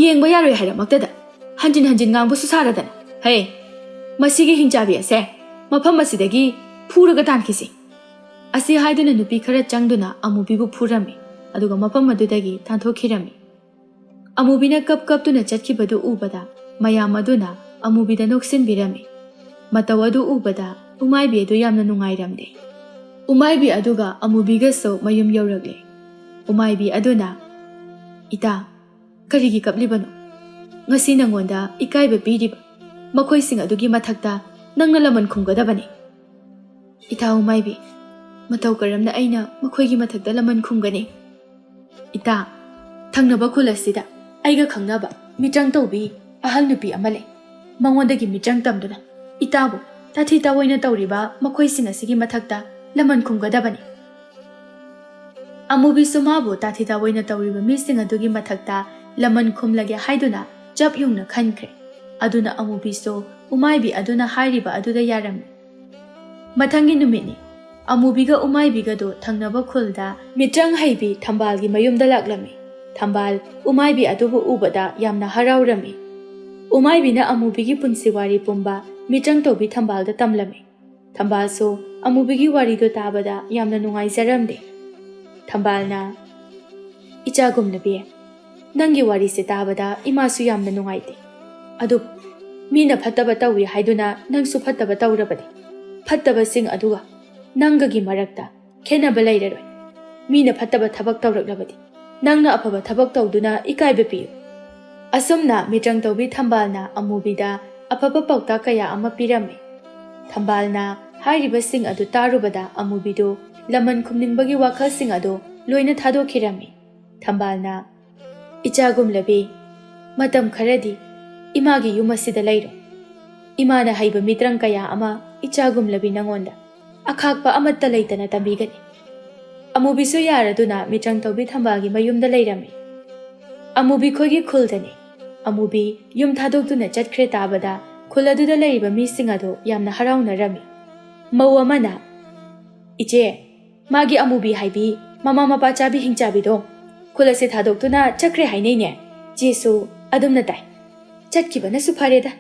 ꯌꯦꯡꯕ ꯌꯥꯔꯣꯏ ꯍꯥꯏꯔꯃꯛꯇꯗ ꯍꯟꯖꯤꯟ ꯍꯟꯖꯤꯟ ꯉꯥꯡꯕꯁꯨ ꯁꯥꯔꯗꯅ꯫ ꯍꯦ, ꯃꯁꯤꯒꯤ ꯍꯤꯡꯆꯥꯕꯤ ꯑꯁꯦ ꯃꯐꯝ ꯑꯁꯤꯗꯒꯤ ꯐꯨꯔꯒ ꯇꯥꯟꯈꯤꯁꯤ꯫ ꯑꯁꯤ ꯍꯥꯏꯗꯨꯅ ꯅꯨꯄꯤ ꯈꯔ ꯆꯪꯗꯨꯅ ꯑꯃꯨꯕꯤꯕꯨ ꯐꯨꯔꯝꯃꯤ, ꯑꯗꯨꯒ ꯃꯐꯝ ꯑꯗꯨꯗꯒꯤ ꯇꯥꯟꯊꯣꯛꯈꯤꯔꯝꯃꯤ꯫ ꯑꯃꯨꯕꯤꯅ ꯀꯞ ꯀꯞꯇꯨꯅ ꯆꯠꯈꯤꯕꯗꯨ ꯎꯕꯗ ꯃꯌꯥꯝ ꯑꯗꯨꯅ ꯑꯃꯨꯕꯤꯗ ꯅꯣꯛꯁꯤꯟꯕꯤꯔꯝꯃꯤ꯫ ꯃꯇꯧ ꯑꯗꯨ ꯎꯕꯗ ꯎꯃꯥꯏꯕꯤ ꯑꯗꯨ ꯌꯥꯝꯅ ꯅꯨꯡꯉꯥꯏꯔꯝꯗꯦ꯫ ꯎꯃꯥꯏꯕꯤ ꯑꯗꯨꯒ ꯑꯃꯨꯕꯤꯒꯁꯨ ꯃꯌꯨꯝ ꯌꯧꯔꯛꯂꯦ꯫ ꯎꯃꯥꯏꯕꯤ ꯑꯗꯨꯅ, "ꯏꯇꯥ, ꯀꯔꯤꯒꯤ ꯀꯞꯂꯤꯕꯅꯣ? ꯉꯁꯤ ꯅꯉꯣꯟꯗ ꯏꯀꯥꯏꯕ ꯄꯤꯔꯤꯕ ꯃꯈꯣꯏꯁꯤꯡ ꯑꯗꯨꯒꯤ ꯃꯊꯛꯇ ꯅꯪꯅ ꯂꯃꯟ ꯈꯨꯝꯒꯗꯕꯅꯤ꯫" "ꯏꯇꯥ ꯎꯃꯥꯏꯕꯤ, ꯃꯇꯧ ꯀꯔꯝꯅ ꯑꯩꯅ ꯃꯈꯣꯏꯒꯤ ꯃꯊꯛꯇ ꯂꯃꯟ ꯈꯨꯝꯒꯅꯤ?" "ꯏꯇꯥ, ꯊꯪꯅꯕ ꯈꯨꯜ ꯑꯁꯤꯗ ꯑꯩꯒ ꯈꯪꯅꯕ ꯃꯤꯇ꯭ꯔꯪ ꯇꯧꯕꯤ ꯑꯍꯜ ꯅꯨꯄꯤ ꯑꯃ ꯂꯩ꯫ ꯃꯉꯣꯟꯗꯒꯤ ꯃꯤꯇ꯭ꯔꯪ ꯇꯝꯗꯨꯅ ꯏꯇꯥꯕꯨ ꯇꯥꯊꯤ ꯇꯥꯑꯣꯏꯅ ꯇꯧꯔꯤꯕ ꯃꯈꯣꯏꯁꯤꯡ ꯑꯁꯤꯒꯤ ꯃꯊꯛꯇ ꯂꯃꯟ ꯈꯨꯝꯒꯗꯕꯅꯤ꯫" ꯑꯃꯨꯕꯤꯁꯨ ꯃꯥꯕꯨ ꯇꯥꯊꯤ ꯇꯥꯑꯣꯏꯅ ꯇꯧꯔꯤꯕ ꯃꯤꯁꯤꯡ ꯑꯗꯨꯒꯤ ꯃꯊꯛꯇ ꯂꯃꯟ ꯈꯨꯝꯂꯒꯦ ꯍꯥꯏꯗꯨꯅ ꯆꯞ ꯌꯨꯡꯅ ꯈꯟꯈ꯭ꯔꯦ꯫ ꯑꯗꯨꯅ ꯑꯃꯨꯕꯤꯁꯨ ꯎꯃꯥꯏꯕꯤ ꯑꯗꯨꯅ ꯍꯥꯏꯔꯤꯕ ꯑꯗꯨꯗ ꯌꯥꯔꯝꯃꯤ꯫ ꯃꯊꯪꯒꯤ ꯅꯨꯃꯤꯠꯅꯤ꯫ ꯑꯃꯨꯕꯤꯒ ꯎꯃꯥꯏꯕꯤꯒꯗꯣ ꯊꯪꯅꯕ ꯈꯨꯜꯗ ꯃꯤꯇ꯭ꯔꯪ ꯍꯩꯕꯤ ꯊꯝꯕꯥꯜꯒꯤ ꯃꯌꯨꯝꯗ ꯂꯥꯛꯂꯝꯃꯤ꯫ ꯊꯝꯕꯥꯜ ꯎꯃꯥꯏꯕꯤ ꯑꯗꯨꯕꯨ ꯎꯕꯗ ꯌꯥꯝꯅ ꯍꯔꯥꯎꯔꯝꯃꯤ꯫ ꯎꯃꯥꯏꯕꯤꯅ ꯑꯃꯨꯕꯤꯒꯤ ꯄꯨꯟꯁꯤ ꯋꯥꯔꯤ ꯄꯨꯝꯕ ꯃꯤꯇ꯭ꯔꯪ ꯇꯧꯕꯤ ꯊꯝꯕꯥꯜꯗ ꯇꯝꯂꯝꯃꯤ꯫ ꯊꯝꯕꯥꯜꯁꯨ ꯑꯃꯨꯕꯤꯒꯤ ꯋꯥꯔꯤꯗꯨ ꯇꯥꯕꯗ ꯌꯥꯝꯅ ꯅꯨꯡꯉꯥꯏꯖꯔꯝꯗꯦ꯫ ꯊꯝꯕꯥꯜꯅ, "ꯏꯆꯥ ꯒꯨꯝꯂꯕꯤ, ꯅꯪꯒꯤ ꯋꯥꯔꯤꯁꯦ ꯇꯥꯕꯗ ꯏꯃꯥꯁꯨ ꯌꯥꯝꯅ ꯅꯨꯡꯉꯥꯏꯇꯦ꯫ ꯑꯗꯨꯕꯨ ꯃꯤꯅ ꯐꯠꯇꯕ ꯇꯧꯏ ꯍꯥꯏꯗꯨꯅ ꯅꯪꯁꯨ ꯐꯠꯇꯕ ꯇꯧꯔꯕꯗꯤ ꯐꯠꯇꯕꯁꯤꯡ ꯑꯗꯨꯒ ꯅꯪꯒꯒꯤ ꯃꯔꯛꯇ ꯈꯦꯠꯅꯕ ꯂꯩꯔꯔꯣꯏ꯫ ꯃꯤꯅ ꯐꯠꯇꯕ ꯊꯕꯛ ꯇꯧꯔꯛꯂꯕꯗꯤ ꯅꯪꯅ ꯑꯐꯕ ꯊꯕꯛ ꯇꯧꯗꯨꯅ ꯏꯀꯥꯏꯕ ꯄꯤꯌꯨ꯫" ꯑꯁꯨꯝꯅ ꯃꯤꯇ꯭ꯔꯪ ꯇꯧꯕꯤ ꯊꯝꯕꯥꯜꯅ ꯑꯃꯨꯕꯤꯗ ꯑꯐꯕ ꯄꯥꯎꯇꯥꯛ ꯀꯌꯥ ꯑꯃ ꯄꯤꯔꯝꯃꯤ꯫ ꯊꯝꯕꯥꯜꯅ ꯍꯥꯏꯔꯤꯕꯁꯤꯡ ꯑꯗꯨ ꯇꯥꯔꯨꯕꯗ ꯑꯃꯨꯕꯤꯗꯨ ꯂꯃꯟ ꯈꯨꯝꯅꯤꯡꯕꯒꯤ ꯋꯥꯈꯜꯁꯤꯡ ꯑꯗꯨ ꯂꯣꯏꯅ ꯊꯥꯗꯣꯛꯈꯤꯔꯝꯃꯤ꯫ ꯊꯝꯕꯥꯜꯅ, "ꯏꯆꯥ ꯒꯨꯝꯂꯕꯤ, ꯃꯇꯝ ꯈꯔꯗꯤ ꯏꯃꯥꯒꯤ ꯌꯨꯝ ꯑꯁꯤꯗ ꯂꯩꯔꯣ꯫ ꯏꯃꯥꯅ ꯍꯩꯕ ꯃꯤꯇ꯭ꯔꯪ ꯀꯌꯥ ꯑꯃ ꯏꯆꯥ ꯒꯨꯝꯂꯕꯤ ꯅꯉꯣꯟꯗ ꯑꯈꯥꯛꯄ ꯑꯃꯠꯇ ꯂꯩꯇꯅ ꯇꯝꯕꯤꯒꯅꯤ꯫" ꯑꯃꯨꯕꯤꯁꯨ ꯌꯥꯔꯗꯨꯅ ꯃꯤꯇ꯭ꯔꯪ ꯇꯧꯕꯤ ꯊꯝꯕꯥꯜꯒꯤ ꯃꯌꯨꯝꯗ ꯂꯩꯔꯝꯃꯤ꯫ ꯑꯃꯨꯕꯤ ꯈꯣꯏꯒꯤ ꯈꯨꯜꯗꯅꯤ꯫ ꯑꯃꯨꯕꯤ ꯌꯨꯝ ꯊꯥꯗꯣꯛꯇꯨꯅ ꯆꯠꯈ꯭ꯔꯦ ꯇꯥꯕꯗ ꯈꯨꯜ ꯑꯗꯨꯗ ꯂꯩꯔꯤꯕ ꯃꯤꯁꯤꯡ ꯑꯗꯨ ꯌꯥꯝꯅ ꯍꯔꯥꯎꯅꯔꯝꯃꯤ꯫ ꯃꯧ ꯑꯃꯅ, "ꯏꯆꯦ, ꯃꯥꯒꯤ ꯑꯃꯨꯕꯤ ꯍꯥꯏꯕꯤ ꯃꯃꯥ ꯃꯄꯥ ꯆꯥꯕꯤ ꯍꯤꯡꯆꯥꯕꯤꯗꯣ ꯈꯨꯜ ꯑꯁꯤ ꯊꯥꯗꯣꯛꯇꯨꯅ ꯆꯠꯈ꯭ꯔꯦ ꯍꯥꯏꯅꯩꯅꯦ꯫ ꯆꯦꯁꯨ ꯑꯗꯨꯝꯅ ꯇꯥꯏ꯫ ꯆꯠꯈꯤꯕꯅꯁꯨ ꯐꯔꯦꯗ꯫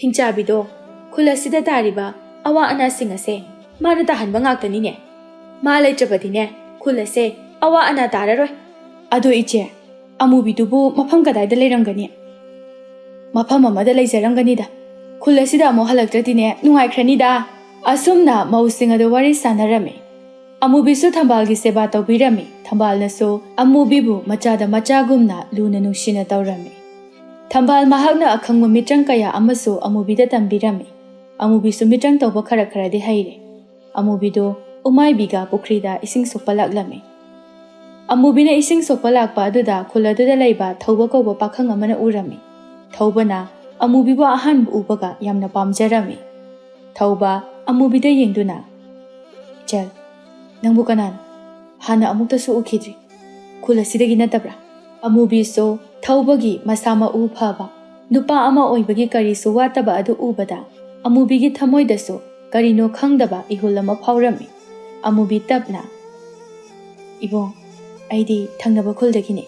ꯍꯤꯡꯆꯥꯕꯤꯗꯣ ꯈꯨꯜ ꯑꯁꯤꯗ ꯇꯥꯔꯤꯕ ꯑꯋꯥ ꯑꯅꯥꯁꯤꯡ ꯑꯁꯦ ꯃꯥꯅ ꯇꯥꯍꯟꯕ ꯉꯥꯛꯇꯅꯤꯅꯦ꯫ ꯃꯥ ꯂꯩꯇ꯭ꯔꯕꯗꯤꯅꯦ ꯈꯨꯜ ꯑꯁꯦ ꯑꯋꯥ ꯑꯅꯥ ꯇꯥꯔꯔꯣꯏ꯫ ꯑꯗꯣ ꯏꯆꯦ, ꯑꯃꯨꯕꯤꯗꯨꯕꯨ ꯃꯐꯝ ꯀꯗꯥꯏꯗ ꯂꯩꯔꯝꯒꯅꯤ?" "ꯃꯐꯝ ꯑꯃꯗ ꯂꯩꯖꯔꯝꯒꯅꯤꯗ꯫ ꯈꯨꯜ ꯑꯁꯤꯗ ꯑꯃꯨꯛ ꯍꯜꯂꯛꯇ꯭ꯔꯗꯤꯅꯦ ꯅꯨꯡꯉꯥꯏꯈ꯭ꯔꯅꯤꯗ꯫" ꯑꯁꯨꯝꯅ ꯃꯧꯁꯤꯡ ꯑꯗꯨ ꯋꯥꯔꯤ ꯁꯥꯟꯅꯔꯝꯃꯤ꯫ ꯑꯃꯨꯕꯤꯁꯨ ꯊꯝꯕꯥꯜꯒꯤ ꯁꯦꯕꯥ ꯇꯧꯕꯤꯔꯝꯃꯤ꯫ ꯊꯝꯕꯥꯜꯅꯁꯨ ꯑꯃꯨꯕꯤꯕꯨ ꯃꯆꯥꯗ ꯃꯆꯥꯒꯨꯝꯅ ꯂꯨꯅ ꯅꯨꯡꯁꯤꯅ ꯇꯧꯔꯝꯃꯤ꯫ ꯊꯝꯕꯥꯜ ꯃꯍꯥꯛꯅ ꯑꯈꯪꯕ ꯃꯤꯇ꯭ꯔꯪ ꯀꯌꯥ ꯑꯃꯁꯨ ꯑꯃꯨꯕꯤꯗ ꯇꯝꯕꯤꯔꯝꯃꯤ꯫ ꯑꯃꯨꯕꯤꯁꯨ ꯃꯤꯇ꯭ꯔꯪ ꯇꯧꯕ ꯈꯔ ꯈꯔꯗꯤ ꯍꯩꯔꯦ꯫ ꯑꯃꯨꯕꯤꯗꯨ ꯎꯃꯥꯏꯕꯤꯒ ꯄꯨꯈ꯭ꯔꯤꯗ ꯏꯁꯤꯡ ꯁꯣꯛꯄ ꯂꯥꯛꯂꯝꯃꯤ꯫ ꯑꯃꯨꯕꯤꯅ ꯏꯁꯤꯡ ꯁꯣꯛꯄ ꯂꯥꯛꯄ ꯑꯗꯨꯗ ꯈꯨꯜ ꯑꯗꯨꯗ ꯂꯩꯕ ꯊꯧꯕ ꯀꯧꯕ ꯄꯥꯈꯪ ꯑꯃꯅ ꯎꯔꯝꯃꯤ꯫ ꯊꯧꯕꯅ ꯑꯃꯨꯕꯤꯕꯨ ꯑꯍꯥꯟꯕ ꯎꯕꯒ ꯌꯥꯝꯅ ꯄꯥꯝꯖꯔꯝꯃꯤ꯫ ꯊꯧꯕ ꯑꯃꯨꯕꯤꯗ ꯌꯦꯡꯗꯨꯅ, "ꯏꯆꯜ, ꯅꯪꯕꯨ ꯀꯅꯥꯅꯣ? ꯍꯥꯟꯅ ꯑꯃꯨꯛꯇꯁꯨ ꯎꯈꯤꯗ꯭ꯔꯤ꯫ ꯈꯨꯜ ꯑꯁꯤꯗꯒꯤ ꯅꯠꯇꯕ꯭ꯔꯥ?" ꯑꯃꯨꯕꯤꯁꯨ ꯊꯧꯕꯒꯤ ꯃꯁꯥ ꯃꯎ ꯐꯕ ꯅꯨꯄꯥ ꯑꯃ ꯑꯣꯏꯕꯒꯤ ꯀꯔꯤꯁꯨ ꯋꯥꯠꯇꯕ ꯑꯗꯨ ꯎꯕꯗ ꯑꯃꯨꯕꯤꯒꯤ ꯊꯃꯣꯏꯗꯁꯨ ꯀꯔꯤꯅꯣ ꯈꯪꯗꯕ ꯏꯍꯨꯜ ꯑꯃ ꯐꯥꯎꯔꯝꯃꯤ꯫ ꯑꯃꯨꯕꯤ ꯇꯞꯅ, "ꯏꯕꯨꯡ, ꯑꯩꯗꯤ ꯊꯪꯅꯕ ꯈꯨꯜꯗꯒꯤꯅꯦ꯫"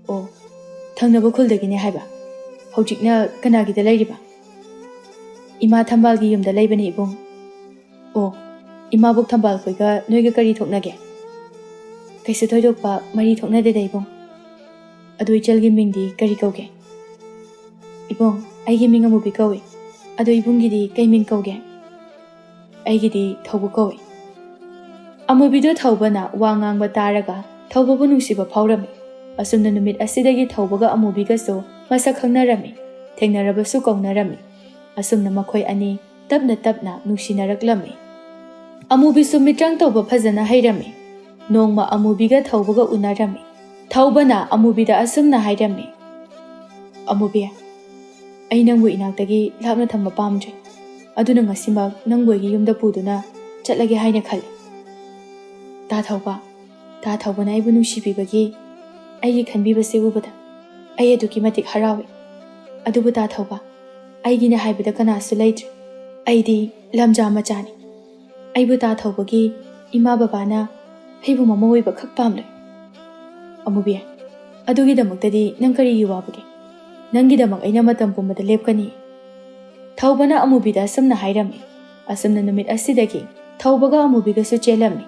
"ꯑꯣ, ꯊꯪꯅꯕ ꯈꯨꯜꯗꯒꯤꯅꯦ ꯍꯥꯏꯕ? ꯍꯧꯖꯤꯛꯅ ꯀꯅꯥꯒꯤꯗ ꯂꯩꯔꯤꯕ?" "ꯏꯃꯥ ꯊꯝꯕꯥꯜꯒꯤ ꯌꯨꯝꯗ ꯂꯩꯕꯅꯦ ꯏꯕꯨꯡ꯫" "ꯑꯣ, ꯏꯃꯥꯕꯣꯛ ꯊꯝꯕꯥꯜ ꯈꯣꯏꯒ ꯅꯣꯏꯒ ꯀꯔꯤ ꯊꯣꯛꯅꯒꯦ?" "ꯀꯩꯁꯨ ꯊꯣꯏꯗꯣꯛꯄ ꯃꯔꯤ ꯊꯣꯛꯅꯗꯦꯗ ꯏꯕꯨꯡ꯫ ꯑꯗꯨ ꯏꯆꯜꯒꯤ ꯃꯤꯡꯗꯤ ꯀꯔꯤ ꯀꯧꯒꯦ?" "ꯏꯕꯨꯡ, ꯑꯩꯒꯤ ꯃꯤꯡ ꯑꯃꯨꯕꯤ ꯀꯧꯏ꯫ ꯑꯗꯨ ꯏꯕꯨꯡꯒꯤꯗꯤ ꯀꯩ ꯃꯤꯡ ꯀꯧꯒꯦ?" "ꯑꯩꯒꯤꯗꯤ ꯊꯧꯕ ꯀꯧꯏ꯫" ꯑꯃꯨꯕꯤꯗꯨ ꯊꯧꯕꯅ ꯋꯥ ꯉꯥꯡꯕ ꯇꯥꯔꯒ ꯊꯧꯕꯕꯨ ꯅꯨꯡꯁꯤꯕ ꯐꯥꯎꯔꯝꯃꯤ꯫ ꯑꯁꯨꯝꯅ ꯅꯨꯃꯤꯠ ꯑꯁꯤꯗꯒꯤ ꯊꯧꯕꯒ ꯑꯃꯨꯕꯤꯒꯁꯨ ꯃꯁꯛ ꯈꯪꯅꯔꯝꯃꯤ꯫ ꯊꯦꯡꯅꯔꯕꯁꯨ ꯀꯧꯅꯔꯝꯃꯤ꯫ ꯑꯁꯨꯝꯅ ꯃꯈꯣꯏ ꯑꯅꯤ ꯇꯞꯅ ꯇꯞꯅ ꯅꯨꯡꯁꯤꯅꯔꯛꯂꯝꯃꯤ꯫ ꯑꯃꯨꯕꯤꯁꯨ ꯃꯤꯇ꯭ꯔꯪ ꯇꯧꯕ ꯐꯖꯅ ꯍꯩꯔꯝꯃꯤ꯫ ꯅꯣꯡꯃ ꯑꯃꯨꯕꯤꯒ ꯊꯧꯕꯒ ꯎꯅꯔꯝꯃꯤ꯫ ꯊꯧꯕꯅ ꯑꯃꯨꯕꯤꯗ ꯑꯁꯨꯝꯅ ꯍꯥꯏꯔꯝꯃꯤ, "ꯑꯃꯨꯕꯤ, ꯑꯩ ꯅꯪꯕꯨ ꯏꯅꯥꯛꯇꯒꯤ ꯂꯥꯞꯅ ꯊꯝꯕ ꯄꯥꯝꯗ꯭ꯔꯦ꯫ ꯑꯗꯨꯅ ꯉꯁꯤꯃꯛ ꯅꯪꯕꯨ ꯑꯩꯒꯤ ꯌꯨꯝꯗ ꯄꯨꯗꯨꯅ ꯆꯠꯂꯒꯦ ꯍꯥꯏꯅ ꯈꯜꯂꯤ꯫" ꯇꯥ ꯊꯧꯕ, ꯇꯥ ꯊꯧꯕꯅ ꯑꯩꯕꯨ ꯅꯨꯡꯁꯤꯕꯤꯕꯒꯤ ꯑꯩꯒꯤ ꯈꯟꯕꯤꯕꯁꯦ ꯎꯕꯗ ꯑꯩ ꯑꯗꯨꯛꯀꯤ ꯃꯇꯤꯛ ꯍꯔꯥꯎꯏ꯫ ꯑꯗꯨꯕꯨ ꯇꯥ ꯊꯧꯕ, ꯑꯩꯒꯤꯅꯦ ꯍꯥꯏꯕꯗ ꯀꯅꯥꯁꯨ ꯂꯩꯇ꯭ꯔꯦ꯫ ꯑꯩꯗꯤ ꯂꯝꯖꯥ ꯃꯆꯥꯅꯤ꯫ ꯑꯩꯕꯨ ꯇꯥ ꯊꯧꯕꯒꯤ ꯏꯃꯥ ꯕꯕꯥꯅ ꯑꯩꯕꯨ ꯃꯃꯧ ꯑꯣꯏꯕ ꯈꯛ ꯄꯥꯝꯂꯣꯏ꯫ ꯑꯃꯨꯕꯤ, ꯑꯗꯨꯒꯤꯗꯃꯛꯇꯗꯤ ꯅꯪ ꯀꯔꯤꯒꯤ ꯋꯥꯕꯒꯦ? ꯅꯪꯒꯤꯗꯃꯛ ꯑꯩꯅ ꯃꯇꯝ ꯄꯨꯝꯕꯗ ꯂꯦꯞꯀꯅꯤ꯫ ꯊꯧꯕꯅ ꯑꯃꯨꯕꯤꯗ ꯑꯁꯨꯝꯅ ꯍꯥꯏꯔꯝꯃꯤ꯫ ꯑꯁꯨꯝꯅ ꯅꯨꯃꯤꯠ ꯑꯁꯤꯗꯒꯤ ꯊꯧꯕꯒ ꯑꯃꯨꯕꯤꯒꯁꯨ ꯆꯦꯜꯂꯝꯃꯤ꯫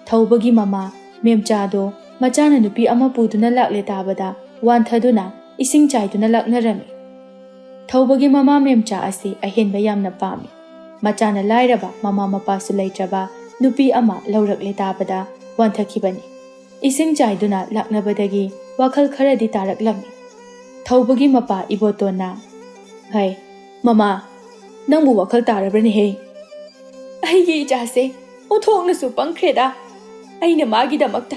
ꯊꯧꯕꯒꯤ ꯃꯃꯥ ꯃꯦꯝꯆꯥꯗꯣ ꯃꯆꯥꯅ ꯅꯨꯄꯤ ꯑꯃ ꯄꯨꯗꯨꯅ ꯂꯥꯛꯂꯦ ꯇꯥꯕꯗ ꯋꯥꯟꯊꯗꯨꯅ ꯏꯁꯤꯡ ꯆꯥꯏꯗꯨꯅ ꯂꯥꯛꯅꯔꯝꯃꯤ꯫ ꯊꯧꯕꯒꯤ ꯃꯃꯥ ꯃꯦꯝꯆꯥ ꯑꯁꯤ ꯑꯍꯦꯟꯕ ꯌꯥꯝꯅ ꯄꯥꯝꯃꯤ꯫ ꯃꯆꯥꯅ ꯂꯥꯏꯔꯕ, ꯃꯃꯥ ꯃꯄꯥꯁꯨ ꯂꯩꯇ꯭ꯔꯕ ꯅꯨꯄꯤ ꯑꯃ ꯂꯧꯔꯛꯂꯦ ꯇꯥꯕꯗ ꯋꯥꯟꯊꯈꯤꯕꯅꯤ꯫ ꯏꯁꯤꯡ ꯆꯥꯏꯗꯨꯅ ꯂꯥꯛꯅꯕꯗꯒꯤ ꯋꯥꯈꯜ ꯈꯔꯗꯤ ꯇꯥꯔꯛꯂꯝꯃꯤ꯫ ꯊꯧꯕꯒꯤ ꯃꯄꯥ ꯏꯕꯣꯇꯣꯟꯅ, "ꯍꯩ, ꯃꯃꯥ, ꯅꯪꯕꯨ ꯋꯥꯈꯜ ꯇꯥꯔꯕ꯭ꯔꯅꯦꯍꯦ? ꯑꯩꯒꯤ ꯏꯆꯥꯁꯦ ꯑꯣꯟꯊꯣꯛꯅꯁꯨ ꯄꯪꯈ꯭ꯔꯦꯗ꯫ ꯑꯩꯅ ꯃꯥꯒꯤꯗꯃꯛꯇ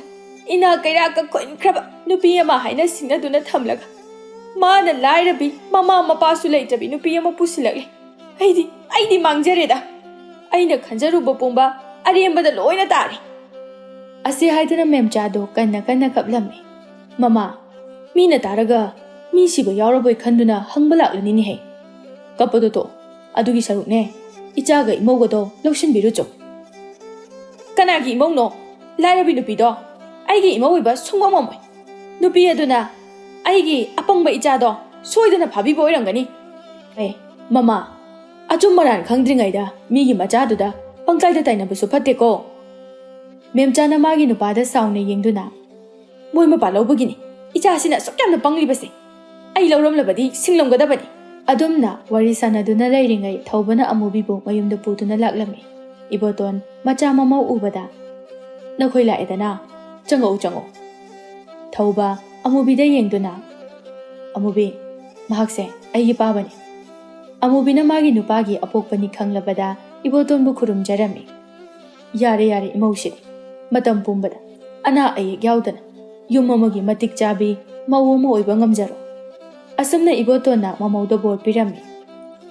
ꯏꯅꯥꯛ ꯀꯩꯔꯥꯛꯀ ꯈꯨꯟꯈ꯭ꯔꯕ ꯅꯨꯄꯤ ꯑꯃ ꯍꯥꯏꯅ ꯁꯤꯡꯅꯗꯨꯅ ꯊꯝꯂꯒ, ꯃꯥꯅ ꯂꯥꯏꯔꯕꯤ, ꯃꯃꯥ ꯃꯄꯥꯁꯨ ꯂꯩꯇꯕꯤ ꯅꯨꯄꯤ ꯑꯃ ꯄꯨꯁꯤꯜꯂꯛꯂꯦ꯫ ꯑꯩꯗꯤ, ꯑꯩꯗꯤ ꯃꯥꯡꯖꯔꯦꯗ꯫ ꯑꯩꯅ ꯈꯟꯖꯔꯨꯕ ꯄꯨꯝꯕ ꯑꯔꯦꯝꯕꯗ ꯂꯣꯏꯅ ꯇꯥꯔꯦ꯫" ꯑꯁꯤ ꯍꯥꯏꯗꯨꯅ ꯃꯦꯝꯆꯥꯗꯣ ꯀꯟꯅ ꯀꯟꯅ ꯀꯞꯂꯝꯃꯤ꯫ "ꯃꯃꯥ, ꯃꯤꯅ ꯇꯥꯔꯒ ꯃꯤ ꯁꯤꯕ ꯌꯥꯎꯔꯕꯣꯏ ꯈꯟꯗꯨꯅ ꯍꯪꯕ ꯂꯥꯛꯂꯅꯤꯅꯦꯍꯦ꯫ ꯀꯞꯄꯗꯣ ꯇꯣꯛ, ꯑꯗꯨꯒꯤ ꯁꯔꯨꯛꯅꯦ, ꯏꯆꯥꯒ ꯏꯃꯧꯒꯗꯣ ꯂꯧꯁꯤꯟꯕꯤꯔꯨꯆꯣ꯫" "ꯀꯅꯥꯒꯤ ꯏꯃꯧꯅꯣ? ꯂꯥꯏꯔꯕꯤ ꯅꯨꯄꯤꯗꯣ ꯑꯩꯒꯤ ꯏꯃꯧ ꯑꯣꯏꯕ ꯁꯨꯡꯉꯝ ꯉꯝꯃꯣꯏ꯫ ꯅꯨꯄꯤ ꯑꯗꯨꯅ ꯑꯩꯒꯤ ꯑꯄꯪꯕ ꯏꯆꯥꯗꯣ ꯁꯣꯏꯗꯅ ꯐꯥꯕꯤꯕ ꯑꯣꯏꯔꯝꯒꯅꯤ꯫" "ꯑꯦ, ꯃꯃꯥ, ꯑꯆꯨꯝ ꯑꯔꯥꯟ ꯈꯪꯗ꯭ꯔꯤꯉꯩꯗ ꯃꯤꯒꯤ ꯃꯆꯥꯗꯨꯗ ꯄꯪꯇꯥꯏꯗ ꯇꯥꯏꯅꯕꯁꯨ ꯐꯠꯇꯦꯀꯣ꯫" ꯃꯦꯝꯆꯥꯅ ꯃꯥꯒꯤ ꯅꯨꯄꯥꯗ ꯁꯥꯎꯅ ꯌꯦꯡꯗꯨꯅ, "ꯃꯣꯏ ꯃꯄꯥ ꯂꯧꯕꯒꯤꯅꯤ ꯏꯆꯥꯁꯤꯅ ꯑꯁꯨꯛ ꯌꯥꯝꯅ ꯄꯪꯂꯤꯕꯁꯦ꯫ ꯑꯩ ꯂꯧꯔꯝꯂꯕꯗꯤ ꯁꯤꯡꯂꯝꯒꯗꯕꯅꯤ꯫" ꯑꯗꯨꯝꯅ ꯋꯥꯔꯤ ꯁꯥꯟꯅꯗꯨꯅ ꯂꯩꯔꯤꯉꯩ ꯊꯧꯕꯅ ꯑꯃꯨꯕꯤꯕꯨ ꯃꯌꯨꯝꯗ ꯄꯨꯗꯨꯅ ꯂꯥꯛꯂꯝꯃꯤ꯫ ꯏꯕꯣꯇꯣꯟ ꯃꯆꯥ ꯃꯃꯧ ꯎꯕꯗ, "ꯅꯈꯣꯏ ꯂꯥꯛꯑꯦꯗꯅ, ꯆꯪꯉꯛꯎ, ꯆꯪꯉꯛꯎ꯫" ꯊꯧꯕ ꯑꯃꯨꯕꯤꯗ ꯌꯦꯡꯗꯨꯅ, "ꯑꯃꯨꯕꯤ, ꯃꯍꯥꯛꯁꯦ ꯑꯩꯒꯤ ꯄꯥꯕꯅꯤ꯫" ꯑꯃꯨꯕꯤꯅ ꯃꯥꯒꯤ ꯅꯨꯄꯥꯒꯤ ꯑꯄꯣꯛꯄꯅꯤ ꯈꯪꯂꯕꯗ ꯏꯕꯣꯇꯣꯟꯕꯨ ꯈꯨꯔꯨꯝꯖꯔꯝꯃꯤ꯫ "ꯌꯥꯔꯦ, ꯌꯥꯔꯦ, ꯏꯃꯧꯁꯤꯗꯤ ꯃꯇꯝ ꯄꯨꯝꯕꯗ ꯑꯅꯥ ꯑꯌꯦꯛ ꯌꯥꯎꯗꯅ ꯌꯨꯝ ꯑꯃꯒꯤ ꯃꯇꯤꯛ ꯆꯥꯕꯤ ꯃꯧ ꯑꯃ ꯑꯣꯏꯕ ꯉꯝꯖꯔꯣ꯫" ꯑꯁꯨꯝꯅ ꯏꯕꯣꯇꯣꯟꯅ ꯃꯃꯧꯗ ꯕꯣꯔ ꯄꯤꯔꯝꯃꯤ꯫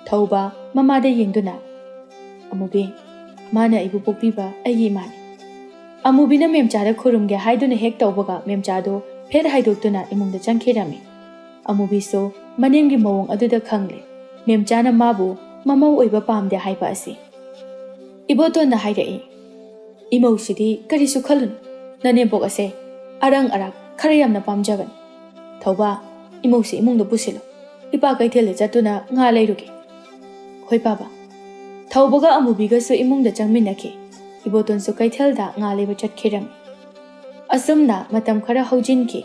ꯊꯧꯕ ꯃꯃꯥꯗ ꯌꯦꯡꯗꯨꯅ, "ꯑꯃꯨꯕꯤ, ꯃꯥꯅ ꯑꯩꯕꯨ ꯄꯣꯛꯄꯤꯕ ꯑꯩꯒꯤ ꯏꯃꯥꯅꯤ꯫ ꯑꯃꯨꯕꯤꯅ ꯃꯦꯝꯆꯥꯗ ꯈꯨꯔꯨꯝꯒꯦ ꯍꯥꯏꯗꯨꯅ ꯍꯦꯛ ꯇꯧꯕꯒ ꯃꯦꯝꯆꯥꯗꯣ ꯐꯦꯠ ꯍꯥꯏꯗꯣꯛꯇꯨꯅ ꯏꯃꯨꯡꯗ ꯆꯪꯈꯤꯔꯝꯃꯤ꯫ ꯑꯃꯨꯕꯤꯁꯨ ꯃꯅꯦꯝꯒꯤ ꯃꯑꯣꯡ ꯑꯗꯨꯗ ꯈꯪꯂꯦ꯫ ꯃꯦꯝꯆꯥꯅ ꯃꯥꯕꯨ ꯃꯃꯧ ꯑꯣꯏꯕ ꯄꯥꯝꯗꯦ ꯍꯥꯏꯕ ꯑꯁꯤ꯫ ꯏꯕꯣꯇꯣꯟꯅ ꯍꯥꯏꯔꯛꯏ, "ꯏꯃꯧꯁꯤꯗꯤ ꯀꯔꯤꯁꯨ ꯈꯜꯂꯨꯅꯨ, ꯅꯅꯦꯝꯄꯣꯛ ꯑꯁꯦ ꯑꯔꯪ ꯑꯔꯥꯛ ꯈꯔ ꯌꯥꯝꯅ ꯄꯥꯝꯖꯕꯅꯤ꯫ ꯊꯧꯕ, ꯏꯃꯧꯁꯤ ꯏꯃꯨꯡꯗ ꯄꯨꯁꯤꯜꯂꯨ, ꯏꯄꯥ ꯀꯩꯊꯦꯜꯗ ꯆꯠꯇꯨꯅ ꯉꯥ ꯂꯩꯔꯨꯒꯦ꯫" "ꯍꯣꯏ ꯄꯥꯕ꯫" ꯊꯧꯕꯒ ꯑꯃꯨꯕꯤꯒꯁꯨ ꯏꯃꯨꯡꯗ ꯆꯪꯃꯤꯟꯅꯈꯤ꯫ ꯏꯕꯣꯇꯣꯟꯁꯨ ꯀꯩꯊꯦꯜꯗ ꯉꯥ ꯂꯩꯕ ꯆꯠꯈꯤꯔꯝꯃꯤ꯫ ꯑꯁꯨꯝꯅ ꯃꯇꯝ ꯈꯔ ꯍꯧꯖꯤꯟꯈꯤ꯫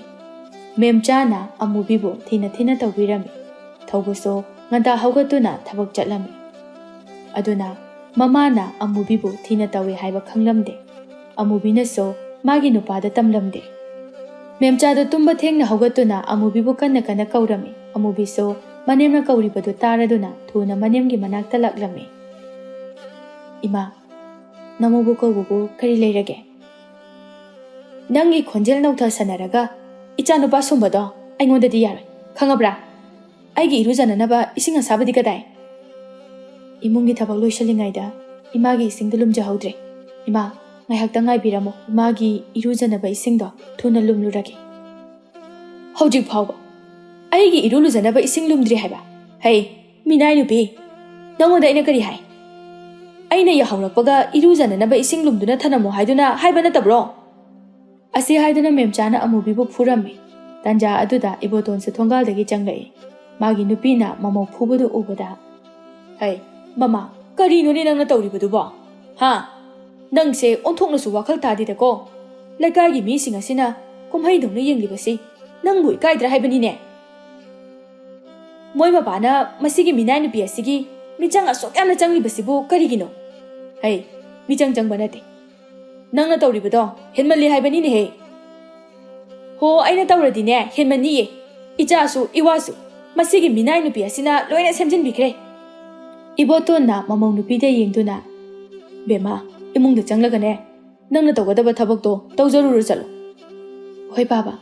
ꯃꯦꯝꯆꯥꯅ ꯑꯃꯨꯕꯤꯕꯨ ꯊꯤꯅ ꯊꯤꯅ ꯇꯧꯕꯤꯔꯝꯃꯤ꯫ ꯊꯧꯕꯁꯨ ꯉꯟꯇꯥ ꯍꯧꯒꯠꯇꯨꯅ ꯊꯕꯛ ꯆꯠꯂꯝꯃꯤ꯫ ꯑꯗꯨꯅ ꯃꯃꯥꯅ ꯑꯃꯨꯕꯤꯕꯨ ꯊꯤꯅ ꯇꯧꯏ ꯍꯥꯏꯕ ꯈꯪꯂꯝꯗꯦ꯫ ꯑꯃꯨꯕꯤꯅꯁꯨ ꯃꯥꯒꯤ ꯅꯨꯄꯥꯗ ꯇꯝꯂꯝꯗꯦ꯫ ꯃꯦꯝꯆꯥꯗꯣ ꯇꯨꯝꯕ ꯊꯦꯡꯅ ꯍꯧꯒꯠꯇꯨꯅ ꯑꯃꯨꯕꯤꯕꯨ ꯀꯟꯅ ꯀꯟꯅ ꯀꯧꯔꯝꯃꯤ꯫ ꯑꯃꯨꯕꯤꯁꯨ ꯃꯅꯦꯝꯅ ꯀꯧꯔꯤꯕꯗꯨ ꯇꯥꯔꯗꯨꯅ ꯊꯨꯅ ꯃꯅꯦꯝꯒꯤ ꯃꯅꯥꯛꯇ ꯂꯥꯛꯂꯝꯃꯤ꯫ "ꯏꯃꯥ, ꯅꯃꯧꯕꯨ ꯀꯧꯕꯕꯨ ꯀꯔꯤ ꯂꯩꯔꯒꯦ? ꯅꯪꯒꯤ ꯈꯣꯟꯖꯦꯜ ꯅꯧꯊꯁꯟꯅꯔꯒ ꯏꯆꯥꯅꯨꯄꯥ ꯁꯨꯝꯕꯗꯣ ꯑꯩꯉꯣꯟꯗꯗꯤ ꯌꯥꯔꯣꯏ, ꯈꯪꯉꯕ꯭ꯔꯥ? ꯑꯩꯒꯤ ꯏꯔꯨꯖꯅꯅꯕ ꯏꯁꯤꯡ ꯑꯁꯥꯕꯗꯤ ꯀꯗꯥꯏ?" "ꯏꯃꯨꯡꯒꯤ ꯊꯕꯛ ꯂꯣꯏꯁꯤꯜꯂꯤꯉꯩꯗ ꯏꯃꯥꯒꯤ ꯏꯁꯤꯡꯗꯨ ꯂꯨꯝꯖꯍꯧꯗ꯭ꯔꯦ꯫ ꯏꯃꯥ, ꯉꯥꯏꯍꯥꯛꯇꯪ ꯉꯥꯏꯕꯤꯔꯝꯃꯣ, ꯏꯃꯥꯒꯤ ꯏꯔꯨꯖꯅꯕ ꯏꯁꯤꯡꯗꯣ ꯊꯨꯅ ꯂꯨꯝꯂꯨꯔꯒꯦ꯫" "ꯍꯧꯖꯤꯛ ꯐꯥꯎꯕ ꯑꯩꯒꯤ ꯏꯔꯨ ꯂꯨꯖꯅꯕ ꯏꯁꯤꯡ ꯂꯨꯝꯗ꯭ꯔꯤ ꯍꯥꯏꯕ? ꯍꯩ, ꯃꯤꯅꯥꯏ ꯅꯨꯄꯤ, ꯅꯉꯣꯟꯗ ꯑꯩꯅ ꯀꯔꯤ ꯍꯥꯏ? ꯑꯩꯅ ꯌꯥꯍꯧꯔꯛꯄꯒ ꯏꯔꯨꯖꯅꯅꯕ ꯏꯁꯤꯡ ꯂꯨꯝꯗꯨꯅ ꯊꯅꯝꯃꯣ ꯍꯥꯏꯗꯨꯅ ꯍꯥꯏꯕ ꯅꯠꯇꯕ꯭ꯔꯣ?" ꯑꯁꯤ ꯍꯥꯏꯗꯨꯅ ꯃꯦꯝꯆꯥꯅ ꯑꯃꯨꯕꯤꯕꯨ ꯐꯨꯔꯝꯃꯤ꯫ ꯇꯥꯟꯖꯥ ꯑꯗꯨꯗ ꯏꯕꯣꯇꯣꯟꯁꯨ ꯊꯣꯡꯒꯥꯜꯗꯒꯤ ꯆꯪꯂꯛꯏ꯫ ꯃꯥꯒꯤ ꯅꯨꯄꯤꯅ ꯃꯃꯧ ꯐꯨꯕꯗꯨ ꯎꯕꯗ, "ꯍꯩ, ꯃꯃꯥ, ꯀꯔꯤꯅꯣꯅꯦ ꯅꯪꯅ ꯇꯧꯔꯤꯕꯗꯨꯕꯣ? ꯍꯥ? ꯅꯪꯁꯦ ꯑꯣꯟꯊꯣꯛꯅꯁꯨ ꯋꯥꯈꯜ ꯇꯥꯗꯦꯗꯀꯣ꯫ ꯂꯩꯀꯥꯏꯒꯤ ꯃꯤꯁꯤꯡ ꯑꯁꯤꯅ ꯀꯨꯝꯍꯩꯗꯧꯅ ꯌꯦꯡꯂꯤꯕꯁꯤ ꯅꯪꯕꯨ ꯏꯀꯥꯏꯗ꯭ꯔꯥ ꯍꯥꯏꯕꯅꯤꯅꯦ꯫ ꯃꯣꯏ ꯃꯄꯥꯅ ꯃꯁꯤꯒꯤ ꯃꯤꯅꯥꯏ ꯅꯨꯄꯤ ꯑꯁꯤꯒꯤ ꯃꯤꯆꯪ ꯑꯁꯨꯛ ꯌꯥꯝꯅ ꯆꯪꯂꯤꯕꯁꯤꯕꯨ ꯀꯔꯤꯒꯤꯅꯣ? ꯍꯩ, ꯃꯤꯆꯪ ꯆꯪꯕ ꯅꯠꯇꯦ꯫ ꯅꯪꯅ ꯇꯧꯔꯤꯕꯗꯣ ꯍꯦꯟꯃꯜꯂꯤ ꯍꯥꯏꯕꯅꯤꯅꯦꯍꯦ꯫" "ꯍꯣ, ꯑꯩꯅ ꯇꯧꯔꯗꯤꯅꯦ ꯍꯦꯟꯃꯟꯅꯤꯌꯦ꯫ ꯏꯆꯥꯁꯨ ꯏꯋꯥꯁꯨ ꯃꯁꯤꯒꯤ ꯃꯤꯅꯥꯏ ꯅꯨꯄꯤ ꯑꯁꯤꯅ ꯂꯣꯏꯅ ꯁꯦꯝꯖꯤꯟꯕꯤꯈ꯭ꯔꯦ꯫" ꯏꯕꯣꯇꯣꯟꯅ ꯃꯃꯧ ꯅꯨꯄꯤꯗ ꯌꯦꯡꯗꯨꯅ, "ꯕꯦꯝꯃ, ꯏꯃꯨꯡꯗ ꯆꯪꯂꯒꯅꯦ ꯅꯪꯅ ꯇꯧꯒꯗꯕ ꯊꯕꯛꯇꯣ ꯇꯧꯖꯔꯨꯔꯣ ꯆꯠꯂꯣ꯫" "ꯍꯣꯏ ꯄꯥꯕ꯫"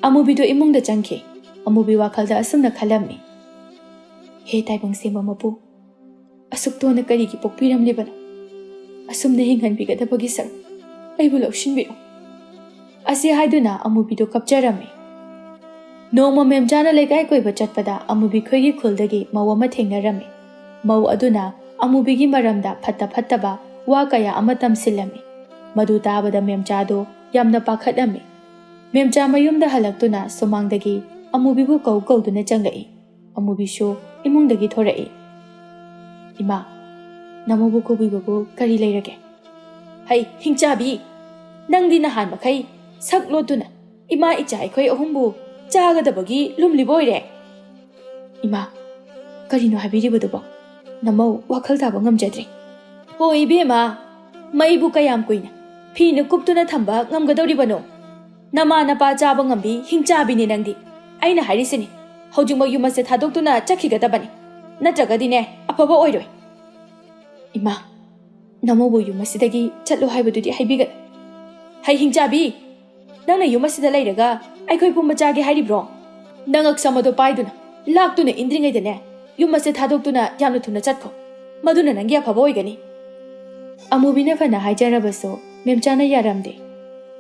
ꯑꯃꯨꯕꯤꯗꯣ ꯏꯃꯨꯡꯗ ꯆꯪꯈꯤ꯫ ꯑꯃꯨꯕꯤ ꯋꯥꯈꯜꯗ ꯑꯁꯨꯝꯅ ꯈꯜꯂꯝꯃꯤ, "ꯍꯦ ꯇꯥꯏꯕꯪ ꯁꯦꯝꯕ ꯃꯄꯨ, ꯑꯁꯨꯛ ꯇꯣꯟꯅ ꯀꯔꯤꯒꯤ ꯄꯣꯛꯄꯤꯔꯝꯂꯤꯕꯅꯣ? ꯑꯁꯨꯝꯅ ꯍꯤꯡꯍꯟꯕꯤꯒꯗꯕꯒꯤ ꯁꯔꯨꯛ ꯑꯩꯕꯨ ꯂꯧꯁꯤꯟꯕꯤꯔꯣ꯫ ꯑꯁꯤ ꯍꯥꯏꯗꯨꯅ ꯑꯃꯨꯕꯤꯗꯨ ꯀꯞꯆꯔꯝꯃꯤ꯫ ꯅꯣꯡꯃ ꯃꯦꯝꯆꯥꯅ ꯂꯩꯀꯥꯏ ꯀꯣꯏꯕ ꯆꯠꯄꯗ ꯑꯃꯨꯕꯤ ꯈꯣꯏꯒꯤ ꯈꯨꯜꯗꯒꯤ ꯃꯧ ꯑꯃ ꯊꯦꯡꯅꯔꯝꯃꯤ꯫ ꯃꯧ ꯑꯗꯨꯅ ꯑꯃꯨꯕꯤꯒꯤ ꯃꯔꯝꯗ ꯐꯠꯇ ꯐꯠꯇꯕ ꯋꯥ ꯀꯌꯥ ꯑꯃ ꯇꯝꯁꯤꯜꯂꯝꯃꯤ꯫ ꯃꯗꯨ ꯇꯥꯕꯗ ꯃꯦꯝꯆꯥꯗꯨ ꯌꯥꯝꯅ ꯄꯥꯈꯠꯂꯝꯃꯤ꯫ ꯃꯦꯝꯆꯥ ꯃꯌꯨꯝꯗ ꯍꯜꯂꯛꯇꯨꯅ ꯁꯨꯃꯥꯡꯗꯒꯤ ꯑꯃꯨꯕꯤꯕꯨ ꯀꯧ ꯀꯧꯗꯨꯅ ꯆꯪꯂꯛꯏ꯫ ꯑꯃꯨꯕꯤꯁꯨ ꯏꯃꯨꯡꯗꯒꯤ ꯊꯣꯔꯛꯏ꯫ "ꯏꯃꯥ, ꯅꯃꯧꯕꯨ ꯀꯧꯕꯤꯕꯕꯨ ꯀꯔꯤ ꯂꯩꯔꯒꯦ?" "ꯍꯩ, ꯍꯤꯡꯆꯥꯕꯤ! ꯅꯪꯗꯤ ꯅꯍꯥꯟ ꯃꯈꯩ ꯁꯛ ꯂꯣꯠꯇꯨꯅ ꯏꯃꯥ ꯏꯆꯥ ꯑꯩꯈꯣꯏ ꯑꯍꯨꯝꯕꯨ ꯆꯥꯒꯗꯕꯒꯤ ꯂꯨꯝꯂꯤꯕ ꯑꯣꯏꯔꯦ꯫" "ꯏꯃꯥ, ꯀꯔꯤꯅꯣ ꯍꯥꯏꯕꯤꯔꯤꯕꯗꯨꯕꯣ? ꯅꯃꯧ ꯋꯥꯈꯜ ꯇꯥꯕ ꯉꯝꯖꯗ꯭ꯔꯦ꯫" "ꯍꯣ ꯏꯕꯦꯝꯃ, ꯃꯩꯕꯨ ꯀꯌꯥꯝ ꯀꯨꯏꯅ ꯐꯤꯅ ꯀꯨꯞꯇꯨꯅ ꯊꯝꯕ ꯉꯝꯒꯗꯧꯔꯤꯕꯅꯣ? ꯅꯃꯥ ꯅꯄꯥ ꯆꯥꯕ ꯉꯝꯕꯤ ꯍꯤꯡꯆꯥꯕꯤꯅꯤ ꯅꯪꯗꯤ꯫ ꯑꯩꯅ ꯍꯥꯏꯔꯤꯁꯤꯅꯤ, ꯍꯧꯖꯤꯛꯃꯛ ꯌꯨꯝ ꯑꯁꯦ ꯊꯥꯗꯣꯛꯇꯨꯅ ꯆꯠꯈꯤꯒꯗꯕꯅꯤ, ꯅꯠꯇ꯭ꯔꯒꯗꯤꯅꯦ ꯑꯐꯕ ꯑꯣꯏꯔꯣꯏ꯫" "ꯏꯃꯥ, ꯅꯃꯧꯕꯨ ꯌꯨꯝ ꯑꯁꯤꯗꯒꯤ ꯆꯠꯂꯣ ꯍꯥꯏꯕꯗꯨꯗꯤ ꯍꯥꯏꯕꯤꯒꯅꯨ꯫" "ꯍꯩ ꯍꯤꯡꯆꯥꯕꯤ, ꯅꯪꯅ ꯌꯨꯝ ꯑꯁꯤꯗ ꯂꯩꯔꯒ ꯑꯩꯈꯣꯏ ꯄꯨꯝꯕ ꯆꯥꯒꯦ ꯍꯥꯏꯔꯤꯕ꯭ꯔꯣ? ꯅꯉꯛ ꯁꯝ ꯑꯗꯣ ꯄꯥꯏꯗꯨꯅ, ꯂꯥꯛꯇꯨꯅ ꯏꯟꯗ꯭ꯔꯤꯉꯩꯗꯅꯦ ꯌꯨꯝ ꯑꯁꯦ ꯊꯥꯗꯣꯛꯇꯨꯅ ꯌꯥꯝꯅ ꯊꯨꯅ ꯆꯠꯈꯣ꯫ ꯃꯗꯨꯅ ꯅꯪꯒꯤ ꯑꯐꯕ ꯑꯣꯏꯒꯅꯤ꯫" ꯑꯃꯨꯕꯤꯅ ꯐꯅ ꯍꯥꯏꯖꯔꯕꯁꯨ ꯃꯦꯝꯆꯥꯅ ꯌꯥꯔꯝꯗꯦ꯫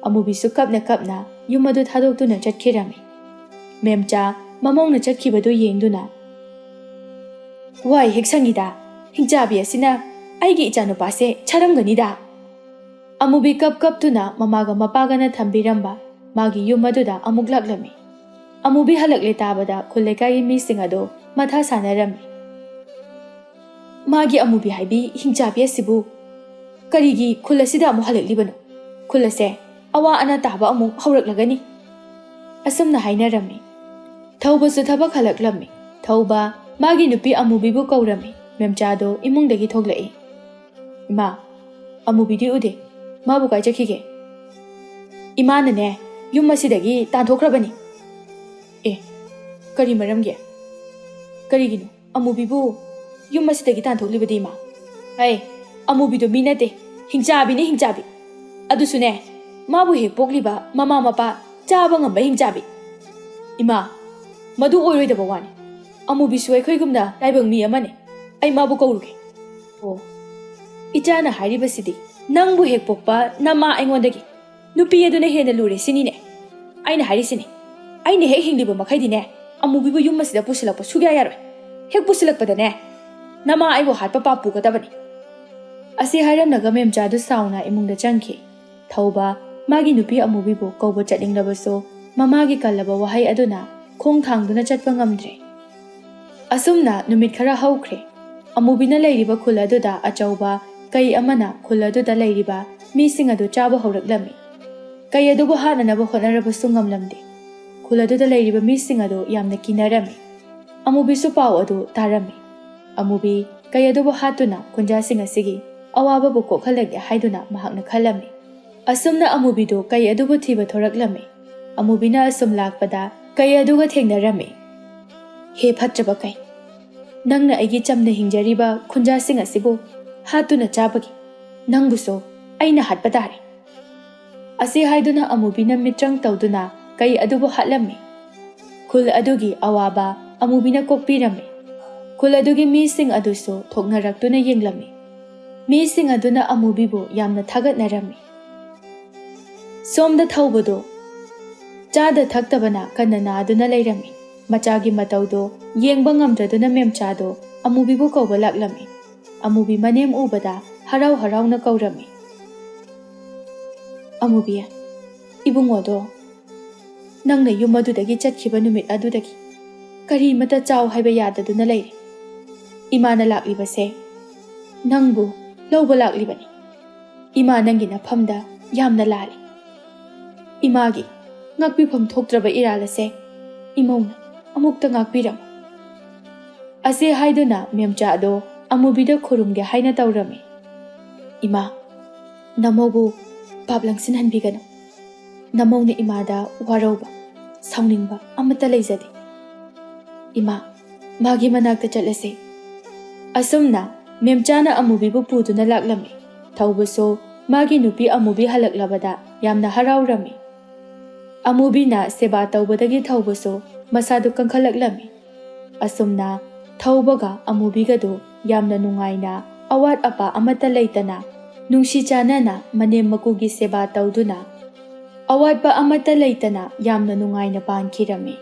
ꯑꯃꯨꯕꯤꯁꯨ ꯀꯞꯅ ꯀꯞꯅ ꯌꯨꯝ ꯑꯗꯨ ꯊꯥꯗꯣꯛꯇꯨꯅ ꯆꯠꯈꯤꯔꯝꯃꯤ꯫ ꯃꯦꯝꯆꯥ ꯃꯃꯧꯅ ꯆꯠꯈꯤꯕꯗꯨ ꯌꯦꯡꯗꯨꯅ, "ꯋꯥꯏ ꯍꯦꯛ ꯁꯪꯉꯤꯗ, ꯍꯤꯡꯆꯥꯕꯤ ꯑꯁꯤꯅ ꯑꯩꯒꯤ ꯏꯆꯥꯅꯨꯄꯥꯁꯦ ꯁꯥꯔꯝꯒꯅꯤꯗ꯫" ꯑꯃꯨꯕꯤ ꯀꯞ ꯀꯞꯇꯨꯅ ꯃꯃꯥꯒ ꯃꯄꯥꯒꯅ ꯊꯝꯕꯤꯔꯝꯕ ꯃꯥꯒꯤ ꯌꯨꯝ ꯑꯗꯨꯗ ꯑꯃꯨꯛ ꯂꯥꯛꯂꯝꯃꯤ꯫ ꯑꯃꯨꯕꯤ ꯍꯜꯂꯛꯂꯦ ꯇꯥꯕꯗ ꯈꯨꯜ ꯂꯩꯀꯥꯏꯒꯤ ꯃꯤꯁꯤꯡ ꯑꯗꯨ ꯃꯊꯥ ꯁꯥꯅꯔꯝꯃꯤ꯫ "ꯃꯥꯒꯤ ꯑꯃꯨꯕꯤ ꯍꯥꯏꯕꯤ ꯍꯤꯡꯆꯥꯕꯤ ꯑꯁꯤꯕꯨ ꯀꯔꯤꯒꯤ ꯈꯨꯜ ꯑꯁꯤꯗ ꯑꯃꯨꯛ ꯍꯜꯂꯛꯂꯤꯕꯅꯣ? ꯈꯨꯜ ꯑꯁꯦ ꯑꯋꯥ ꯑꯅꯥ ꯇꯥꯕ ꯑꯃꯨꯛ ꯍꯧꯔꯛꯂꯒꯅꯤ꯫" ꯑꯁꯨꯝꯅ ꯍꯥꯏꯅꯔꯝꯃꯤ꯫ ꯊꯧꯕꯁꯨ ꯊꯕꯛ ꯍꯜꯂꯛꯂꯝꯃꯤ꯫ ꯊꯧꯕ ꯃꯥꯒꯤ ꯅꯨꯄꯤ ꯑꯃꯨꯕꯤꯕꯨ ꯀꯧꯔꯝꯃꯤ꯫ ꯃꯦꯝꯆꯥꯗꯣ ꯏꯃꯨꯡꯗꯒꯤ ꯊꯣꯛꯂꯛꯏ꯫ "ꯏꯃꯥ, ꯑꯃꯨꯕꯤꯗꯤ ꯎꯗꯦ꯫ ꯃꯥꯕꯨ ꯀꯥꯏ ꯆꯠꯈꯤꯒꯦ?" "ꯏꯃꯥꯅꯅꯦ, ꯌꯨꯝ ꯑꯁꯤꯗꯒꯤ ꯇꯥꯟꯊꯣꯛꯈ꯭ꯔꯕꯅꯤ꯫" "ꯑꯦ, ꯀꯔꯤ ꯃꯔꯝꯒꯤ? ꯀꯔꯤꯒꯤꯅꯣ ꯑꯃꯨꯕꯤꯕꯨ ꯌꯨꯝ ꯑꯁꯤꯗꯒꯤ ꯇꯥꯟꯊꯣꯛꯂꯤꯕꯗꯤ, ꯏꯃꯥ?" "ꯍꯩ, ꯑꯃꯨꯕꯤꯗꯣ ꯃꯤ ꯅꯠꯇꯦ, ꯍꯤꯡꯆꯥꯕꯤꯅꯤ, ꯍꯤꯡꯆꯥꯕꯤ꯫ ꯑꯗꯨꯁꯨꯅꯦ, ꯃꯥꯕꯨ ꯍꯦꯛ ꯄꯣꯛꯂꯤꯕ ꯃꯃꯥ ꯃꯄꯥ ꯆꯥꯕ ꯉꯝꯕ ꯍꯤꯡꯆꯥꯕꯤ꯫ ꯏꯃꯥ, ꯃꯗꯨ ꯑꯣꯏꯔꯣꯏꯗꯕ ꯋꯥꯅꯤ꯫ ꯑꯃꯨꯕꯤꯁꯨ ꯑꯩꯈꯣꯏꯒꯨꯝꯅ ꯇꯥꯏꯕꯪ ꯃꯤ ꯑꯃꯅꯤ꯫ ꯑꯩ ꯃꯥꯕꯨ ꯀꯧꯔꯨꯒꯦ꯫" "ꯑꯣ, ꯏꯆꯥꯅ ꯍꯥꯏꯔꯤꯕꯁꯤꯗꯤ "ꯅꯪꯕꯨ ꯍꯦꯛ ꯄꯣꯛꯄ ꯅꯃꯥ ꯑꯩꯉꯣꯟꯗꯒꯤ ꯅꯨꯄꯤ ꯑꯗꯨꯅ ꯍꯦꯟꯅ ꯂꯨꯔꯦ ꯁꯤꯅꯤꯅꯦ꯫ ꯑꯩꯅ ꯍꯥꯏꯔꯤꯁꯤꯅꯦ, ꯑꯩꯅ ꯍꯦꯛ ꯍꯤꯡꯂꯤꯕ ꯃꯈꯩꯗꯤꯅꯦ, ꯑꯃꯨꯕꯤꯕꯨ ꯌꯨꯝ ꯑꯁꯤꯗ ꯄꯨꯁꯤꯜꯂꯛꯄ ꯁꯨꯛꯌꯥ ꯌꯥꯔꯣꯏ꯫ ꯍꯦꯛ ꯄꯨꯁꯤꯜꯂꯛꯄꯗꯅꯦ, ꯅꯃꯥ ꯑꯩꯕꯨ ꯍꯥꯠꯄ ꯄꯥꯞ ꯄꯨꯒꯗꯕꯅꯤ"꯫ ꯑꯁꯤ ꯍꯥꯏꯔꯝꯂꯒ ꯃꯦꯝꯆꯥꯗꯨ ꯁꯥꯎꯅ ꯏꯃꯨꯡꯗ ꯆꯪꯈꯤ꯫ ꯊꯧꯕ ꯃꯥꯒꯤ ꯅꯨꯄꯤ ꯑꯃꯨꯕꯤꯕꯨ ꯀꯧꯕ ꯆꯠꯅꯤꯡꯂꯕꯁꯨ ꯃꯃꯥꯒꯤ ꯀꯜꯂꯕ ꯋꯥꯍꯩ ꯑꯗꯨꯅ ꯈꯣꯡ ꯊꯥꯡꯗꯨꯅ ꯆꯠꯄ ꯉꯝꯗ꯭ꯔꯦ꯫ ꯑꯁꯨꯝꯅ ꯅꯨꯃꯤꯠ ꯈꯔ ꯍꯧꯈ꯭ꯔꯦ꯫ ꯑꯃꯨꯕꯤꯅ ꯂꯩꯔꯤꯕ ꯈꯨꯜ ꯑꯗꯨꯗ ꯑꯆꯧꯕ ꯀꯩ ꯑꯃꯅ ꯈꯨꯜ ꯑꯗꯨꯗ ꯂꯩꯔꯤꯕ ꯃꯤꯁꯤꯡ ꯑꯗꯨ ꯆꯥꯕ ꯍꯧꯔꯛꯂꯝꯃꯤ꯫ ꯀꯩ ꯑꯗꯨꯕꯨ ꯍꯥꯠꯅꯅꯕ ꯍꯣꯠꯅꯔꯕꯁꯨ ꯉꯝꯂꯝꯗꯦ꯫ ꯈꯨꯜ ꯑꯗꯨꯗ ꯂꯩꯔꯤꯕ ꯃꯤꯁꯤꯡ ꯑꯗꯨ ꯌꯥꯝꯅ ꯀꯤꯅꯔꯝꯃꯤ꯫ ꯑꯃꯨꯕꯤꯁꯨ ꯄꯥꯎ ꯑꯗꯨ ꯇꯥꯔꯝꯃꯤ꯫ ꯑꯃꯨꯕꯤ ꯀꯩ ꯑꯗꯨꯕꯨ ꯍꯥꯠꯇꯨꯅ ꯈꯨꯟꯖꯥꯁꯤꯡ ꯑꯁꯤꯒꯤ ꯑꯋꯥꯕꯕꯨ ꯀꯣꯛꯍꯜꯂꯒꯦ ꯍꯥꯏꯗꯨꯅ ꯃꯍꯥꯛꯅ ꯈꯜꯂꯝꯃꯤ꯫ ꯑꯁꯨꯝꯅ ꯑꯃꯨꯕꯤꯗꯨ ꯀꯩ ꯑꯗꯨꯕꯨ ꯊꯤꯕ ꯊꯣꯔꯛꯂꯝꯃꯤ꯫ ꯑꯃꯨꯕꯤꯅ ꯑꯁꯨꯝ ꯂꯥꯛꯄꯗ ꯀꯩ ꯑꯗꯨꯒ ꯊꯦꯡꯅꯔꯝꯃꯤ꯫ "ꯍꯦ ꯐꯠꯇ꯭ꯔꯕ ꯀꯩ, ꯅꯪꯅ ꯑꯩꯒꯤ ꯆꯝꯅ ꯍꯤꯡꯖꯔꯤꯕ ꯈꯨꯟꯖꯥꯁꯤꯡ ꯑꯁꯤꯕꯨ ꯍꯥꯠꯇꯨꯅ ꯆꯥꯕꯒꯤ ꯅꯪꯕꯨꯁꯨ ꯑꯩꯅ ꯍꯥꯠꯄ ꯇꯥꯔꯦ"꯫ ꯑꯁꯤ ꯍꯥꯏꯗꯨꯅ ꯑꯃꯨꯕꯤꯅ ꯃꯤꯇ꯭ꯔꯪ ꯇꯧꯗꯨꯅ ꯀꯩ ꯑꯗꯨꯕꯨ ꯍꯥꯠꯂꯝꯃꯤ꯫ ꯈꯨꯜ ꯑꯗꯨꯒꯤ ꯑꯋꯥꯕ ꯑꯃꯨꯕꯤꯅ ꯀꯣꯛꯄꯤꯔꯝꯃꯤ꯫ ꯈꯨꯜ ꯑꯗꯨꯒꯤ ꯃꯤꯁꯤꯡ ꯑꯗꯨꯁꯨ ꯊꯣꯛꯅꯔꯛꯇꯨꯅ ꯌꯦꯡꯂꯝꯃꯤ꯫ ꯃꯤꯁꯤꯡ ꯑꯗꯨꯅ ꯑꯃꯨꯕꯤꯕꯨ ꯌꯥꯝꯅ ꯊꯥꯒꯠꯅꯔꯝꯃꯤ꯫ ꯁꯣꯝꯗ ꯊꯧꯕꯗꯨ ꯆꯥꯗ ꯊꯛꯇꯕꯅ ꯀꯟꯅ ꯅꯥꯗꯨꯅ ꯂꯩꯔꯝꯃꯤ꯫ ꯃꯆꯥꯒꯤ ꯃꯇꯧꯗꯨ ꯌꯦꯡꯕ ꯉꯝꯗ꯭ꯔꯗꯨꯅ ꯃꯦꯝꯆꯥꯗꯨ ꯑꯃꯨꯕꯤꯕꯨ ꯀꯧꯕ ꯂꯥꯛꯂꯝꯃꯤ꯫ ꯑꯃꯨꯕꯤ ꯃꯅꯦꯝ ꯎꯕꯗ ꯍꯔꯥꯎ ꯍꯔꯥꯎꯅ ꯀꯧꯔꯝꯃꯤ꯫ "ꯑꯃꯨꯕꯤ, ꯏꯕꯨꯡꯉꯣꯗꯣ ꯅꯪꯅ ꯌꯨꯝ ꯑꯗꯨꯗꯒꯤ ꯆꯠꯈꯤꯕ ꯅꯨꯃꯤꯠ ꯑꯗꯨꯗꯒꯤ ꯀꯔꯤꯃꯇ ꯆꯥꯎ ꯍꯥꯏꯕ ꯌꯥꯗꯗꯨꯅ ꯂꯩꯔꯦ꯫ ꯏꯃꯥꯅ ꯂꯥꯛꯂꯤꯕꯁꯦ ꯅꯪꯕꯨ ꯂꯧꯕ ꯂꯥꯛꯂꯤꯕꯅꯤ꯫ ꯏꯃꯥ ꯅꯪꯒꯤ ꯅꯐꯝꯗ ꯌꯥꯝꯅ ꯂꯥꯜꯂꯤ꯫ ꯏꯃꯥꯒꯤ ꯉꯥꯛꯄꯤꯐꯝ ꯊꯣꯛꯇ꯭ꯔꯕ ꯏꯔꯥꯜ ꯑꯁꯦ ꯏꯃꯧꯅ ꯑꯃꯨꯛꯇ ꯉꯥꯛꯄꯤꯔꯝꯃꯨ"꯫ ꯑꯁꯤ ꯍꯥꯏꯗꯨꯅ ꯃꯦꯝꯆꯥꯗꯣ ꯑꯃꯨꯕꯤꯗ ꯈꯨꯔꯨꯝꯒꯦ ꯍꯥꯏꯅ ꯇꯧꯔꯝꯃꯤ꯫ "ꯏꯃꯥ, ꯅꯃꯧꯕꯨ ꯄꯥꯞ ꯂꯪꯁꯤꯟꯍꯟꯕꯤꯒꯅꯨ꯫ ꯅꯃꯧꯅ ꯏꯃꯥꯗ ꯋꯥꯔꯧꯕ, ꯁꯥꯎꯅꯤꯡꯕ ꯑꯃꯠꯇ ꯂꯩꯖꯗꯦ꯫ ꯏꯃꯥ, ꯃꯥꯒꯤ ꯃꯅꯥꯛꯇ ꯆꯠꯂꯁꯤ"꯫ ꯑꯁꯨꯝꯅ ꯃꯦꯝꯆꯥꯅ ꯑꯃꯨꯕꯤꯕꯨ ꯄꯨꯗꯨꯅ ꯂꯥꯛꯂꯝꯃꯤ꯫ ꯊꯧꯕꯁꯨ ꯃꯥꯒꯤ ꯅꯨꯄꯤ ꯑꯃꯨꯕꯤ ꯍꯜꯂꯛꯂꯕꯗ ꯌꯥꯝꯅ ꯍꯔꯥꯎꯔꯝꯃꯤ꯫ ꯑꯃꯨꯕꯤꯅ ꯁꯦꯕꯥ ꯇꯧꯕꯗꯒꯤ ꯊꯧꯕꯁꯨ ꯃꯁꯥꯗꯨ ꯀꯟꯈꯠꯂꯛꯂꯝꯃꯤ꯫ ꯑꯁꯨꯝꯅ ꯊꯧꯕꯒ ꯑꯃꯨꯕꯤꯒꯗꯨ ꯌꯥꯝꯅ ꯅꯨꯡꯉꯥꯏꯅ, ꯑꯋꯥꯠ ꯑꯄꯥ ꯑꯃꯠꯇ ꯂꯩꯇꯅ ꯅꯨꯡꯁꯤ ꯆꯥꯟꯅꯅ ꯃꯅꯦꯝ ꯃꯀꯨꯒꯤ ꯁꯦꯕꯥ ꯇꯧꯗꯨꯅ ꯑꯋꯥꯠꯄ ꯑꯃꯠꯇ ꯂꯩꯇꯅ ꯌꯥꯝꯅ ꯅꯨꯡꯉꯥꯏꯅ ꯄꯥꯟꯈꯤꯔꯝꯃꯤ꯫